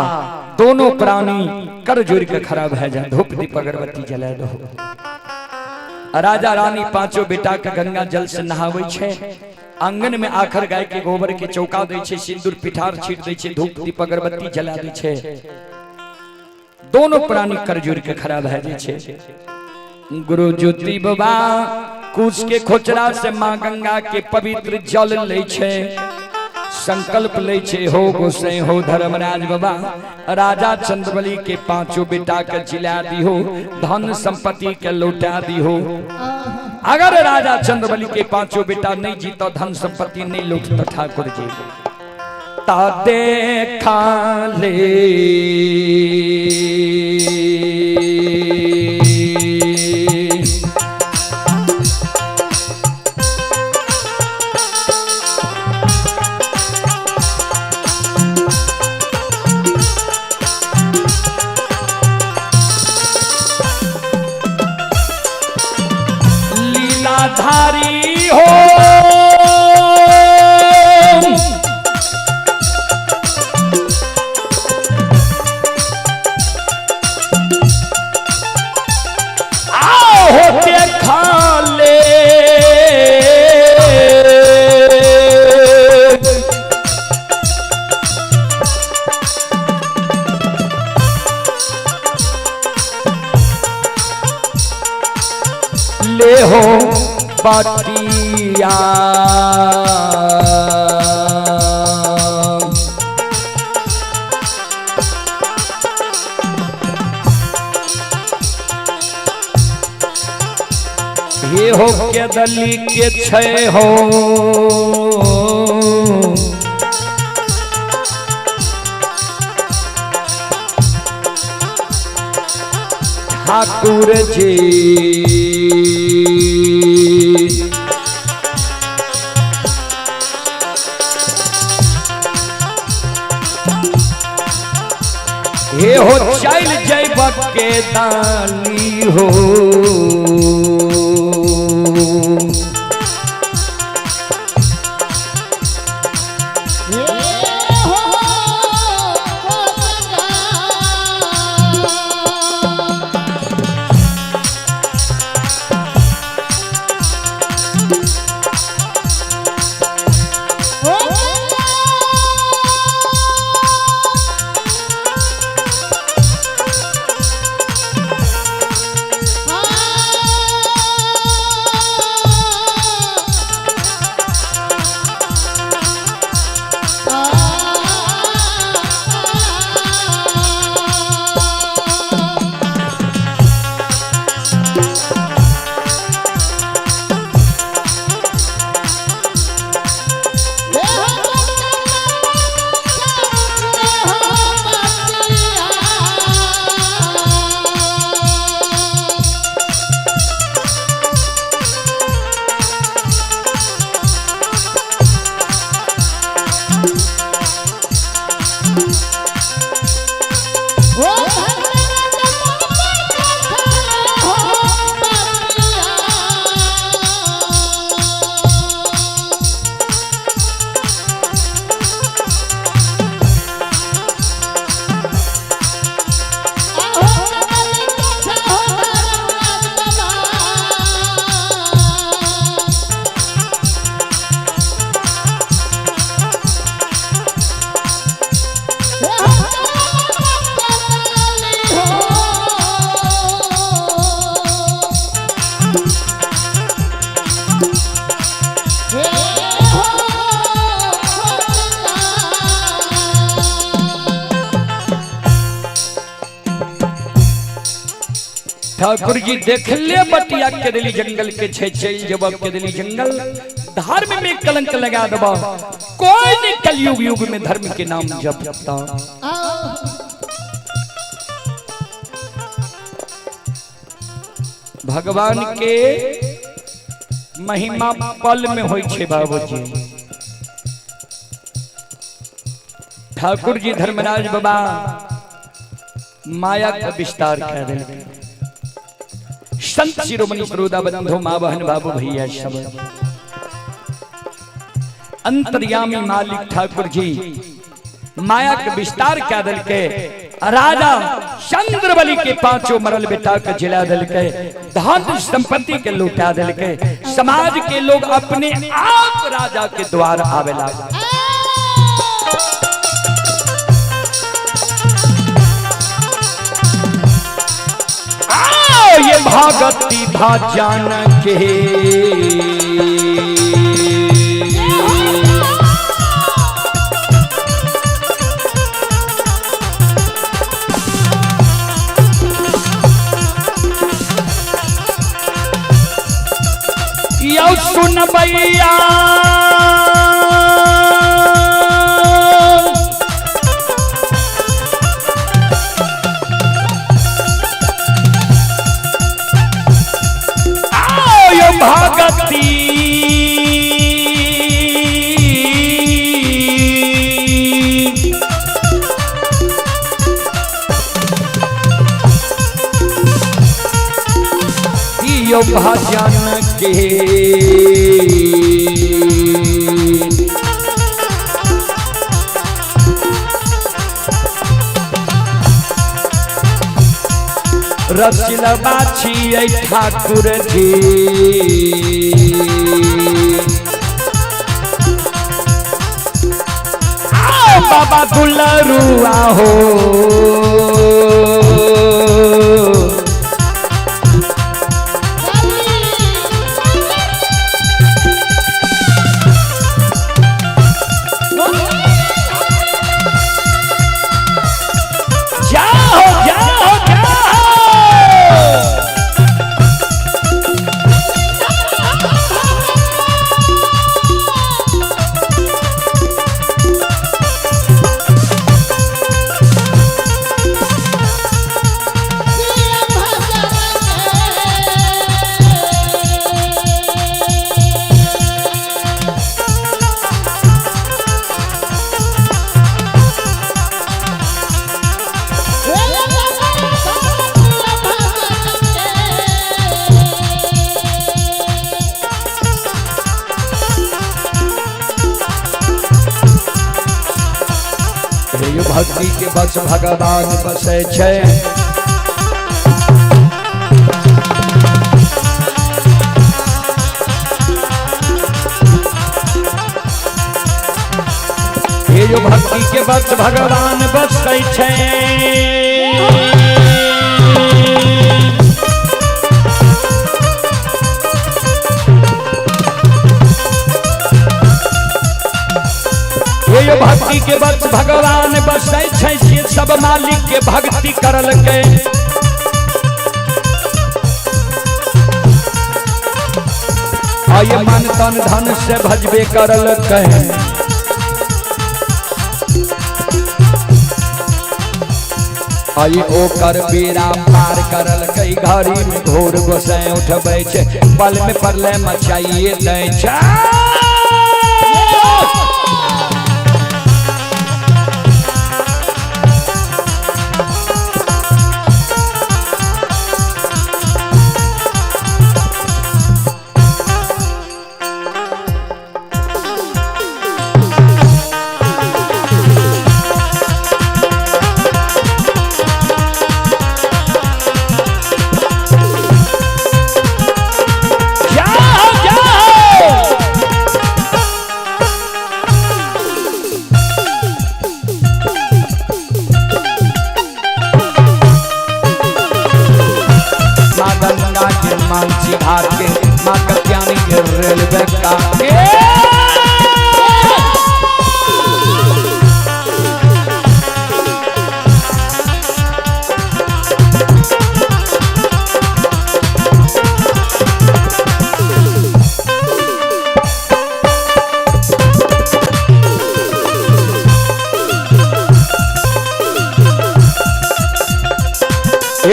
Speaker 1: दोनों प्राणी कर जोड़ के खराब है जाए, धूप दीप अगरबत्ती जला दो। राजा रानी पांचों बेटा के गंगा जल से नहावे छे, आंगन में आखर गाय के गोबर के चौका दे छे, सिंदूर पिठार छीट दे छे, धूप दीप अगरबत्ती जला दे छे। दोनों प्राणी कर जोड़ के खराब है जे छे। गुरु ज्योति बाबा कुश के खोचरा से माँ गंगा के पवित्र जल ले छे, संकल्प ले छे हो गोसाई हो धर्मराज बाबा राजा चंद्रबली के पांचों बेटा के जिला दी हो, धन संपत्ति के लौटा दी हो। अगर राजा चंद्रबली के पांचों बेटा नहीं जीता, धन संपत्ति नहीं लौटता ठाकुर जी ता देखा ले बटिया। हे हो के दली के छै हो ठाकुर जी। हे हो चल जैब के दानी हो। ठाकुर जी देख ले बटिया के दिली जंगल के छे चल जब के दिली जंगल धर्म में कलंक लगा दबा। कोई नहीं कलयुग युग में धर्म के नाम जपता। भगवान के महिमा पल में होई छे बाबूजी। ठाकुर जी धर्मराज बाबा माया का विस्तार कर दिल। संत शिरोमणि सरोदा बंधु माँ बहन बाबू भैया सब अंतर्यामी मालिक ठाकुर जी माया के विस्तार क्या दल के राजा चंद्रबली के पांचों मरल बेटा के जिला दल के धन संपत्ति के लुटा दल के समाज के लोग अपने आप राजा के द्वार आवे लागे। ये भगती भजन के यो सुन भैया भगती यो भजन के रचलबा छियै ठाकुर जी। आओ बाबा दुलरुआ हो भक्ति के बस भगवान बसै छै। हे जो भक्ति के बस भगवान बसै छै। हे भक्ति के बस भगवान बसै छै, से सब मालिक के भक्ति करलकै। आये मन तन धन से भजबे करलकै। आये ओकर बेड़ा पार करलकै, घड़ी में घोर गोसाई उठबै छै, पल में परले मचाइए दै छै। घाट के माँ कत्यानी के रेलवे का के।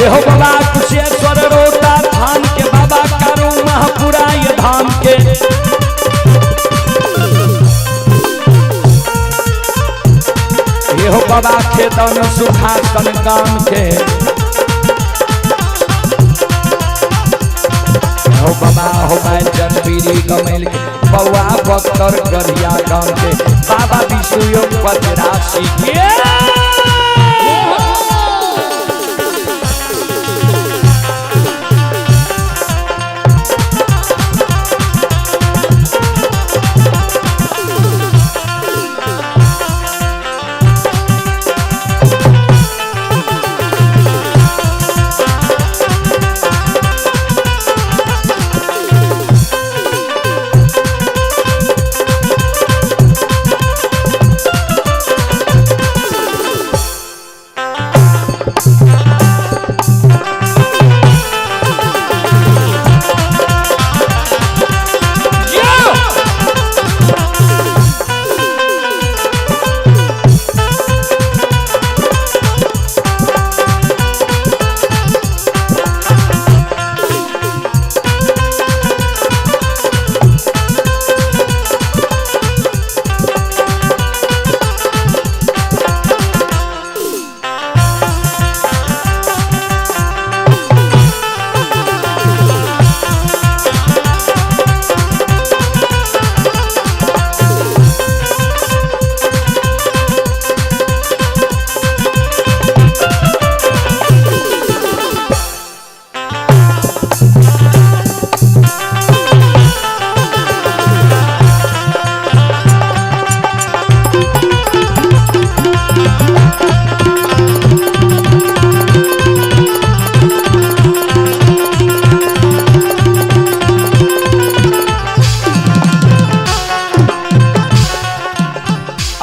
Speaker 1: हो बाबा कुशेश्वर रोता थान के, बाबा कारू महापुरा ये धाम के। ये हो बाबा खेतन सुखासन गाम के, हो बाबा हो बैजन बीरी कमेल के, बउआ बक्तर गरिया गाम के, बाबा विष्णु पचराशी के।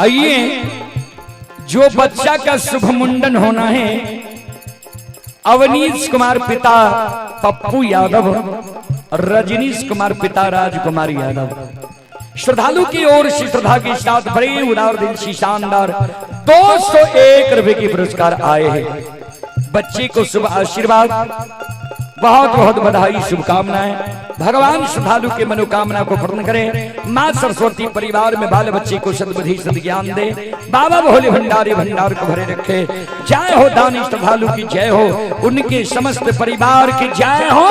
Speaker 1: आइए, जो बच्चा का शुभ मुंडन होना है, अवनीश कुमार पिता पप्पू यादव, रजनीश कुमार पिता राजकुमार यादव, श्रद्धालु की ओर से श्रद्धा के साथ बड़े उदार दिल से शानदार 201 रुपए के पुरस्कार आए हैं। बच्चे को शुभ आशीर्वाद, बहुत बहुत बधाई, शुभकामनाएं। भगवान श्रद्धालु के मनोकामना को पूर्ण करें। माँ सरस्वती परिवार में बाल बच्चे को सद्बुद्धि सद्ज्ञान दे। बाबा भोले भंडारी भंडार को भरे रखे। जय हो दानी श्रद्धालु की जय हो, उनके समस्त परिवार की जय हो।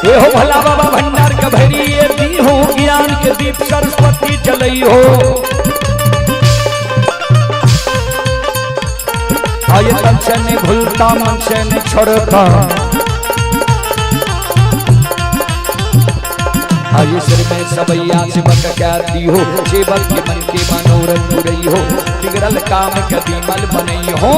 Speaker 1: ए हो भला बाबा भंडार के भैरी ये दी हो ज्ञान के दीप सरस्वती जलई हो। आये तन से नहीं भूलता मन से नहीं छोड़ता, आये सिर में सबैया सेवक क्या दी हो, सेवक के मन के मनोरथ पुरई हो, बिगड़ल काम के बीमल बनई हो।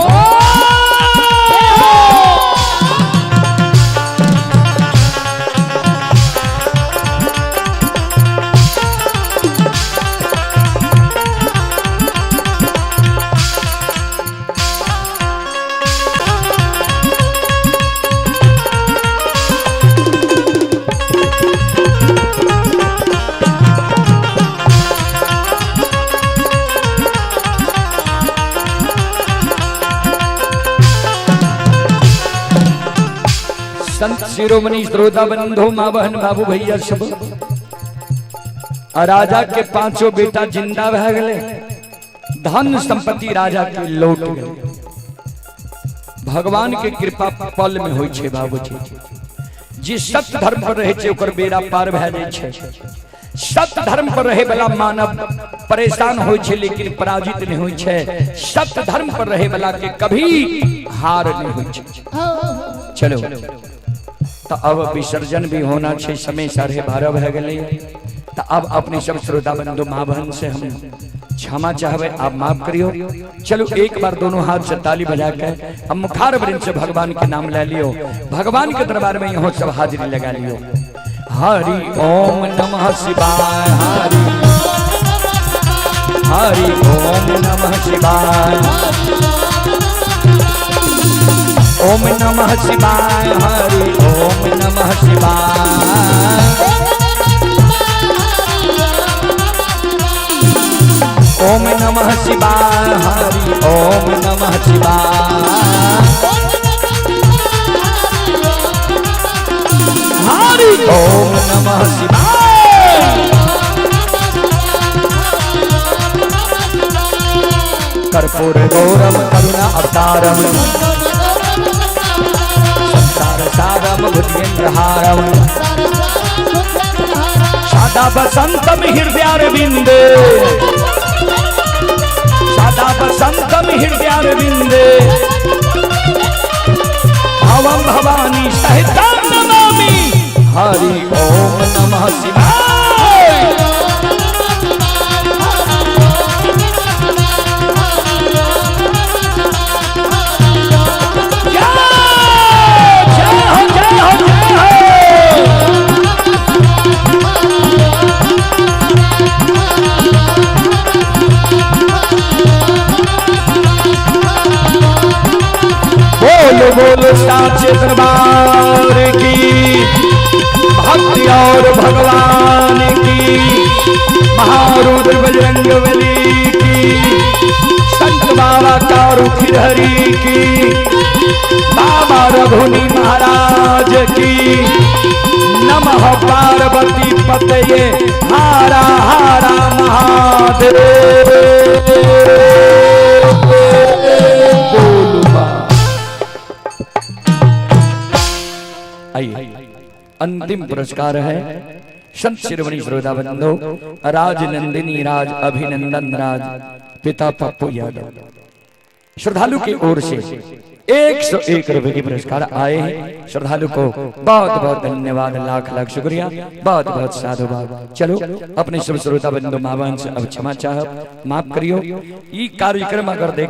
Speaker 1: संत शिरोमणि श्रोता बंधु माँ बहन बाबू भैया सब, राजा के पांचों बेटा जिंदा भै गए, धन संपत्ति राजा के लौट गए। भगवान के कृपा पल में होई छे बाबूजी। जे सत्य धर्म पर रहे छे ओकर बेड़ा पार भै जाय छे। सत्य धर्म पर रहे वाला मानव परेशान होई छे लेकिन पराजित नहीं होई छे। सत्य धर्म पर रहे वाला के कभी हार नहीं होई छे। चलो तो अब विसर्जन भी होना छे, समय 12:30 भै गेलै। तो अब अपने सब श्रोता बंधु माँ बहन से हम क्षमा चाहबे, आप माफ करियो। चलो एक बार दोनों हाथ से ताली बजा के हम मुखार वृंद से भगवान के नाम ले लियो, भगवान के दरबार में यहाँ सब हाजिरी लगा लियो। हरि ओम नमः शिवाय, हरि हरि ओम नमः शिवाय, ओम नमः शिवाय, हरि ओम नमः शिवाय, ओम नमः शिवाय, हरि ओम नमः शिवाय, हरि ओम नमः शिवाय। कर्पूर गौरम करुणा अवतारम, संसार सारम भुजगेंद्रहारम, सदा बसंतम हृदयारविंदे, सदा बसंतम हृदयारविंदे, भवम भवानी सहितं नमामि। हरि ओम नमः शिवाय। जय हो जय हो जय हो। बोलो बोलो साचे दरबार की, भक्ति और भगवान की, महारुद्र बजरंगबली की, संत बाबा कारू खिरहरी की, बाबा रघुनी महाराज की। नमः पार्वती पतये, हारा हारा महादेव। आइए अंतिम पुरस्कार है संत शिरोमणि श्रोता बंधु राज नंदिनी राज अभिनंदन राज पिता पप्पू यादव श्रद्धालु की ओर से 101 रुपए के पुरस्कार आए हैं। श्रद्धालु को बहुत बहुत धन्यवाद, लाख लाख शुक्रिया, बहुत बहुत साधुवाद। चलो अपने सब श्रोता बंधु माँ बहन से अब क्षमा चाह, माफ करियो। ये कार्यक्रम अगर देख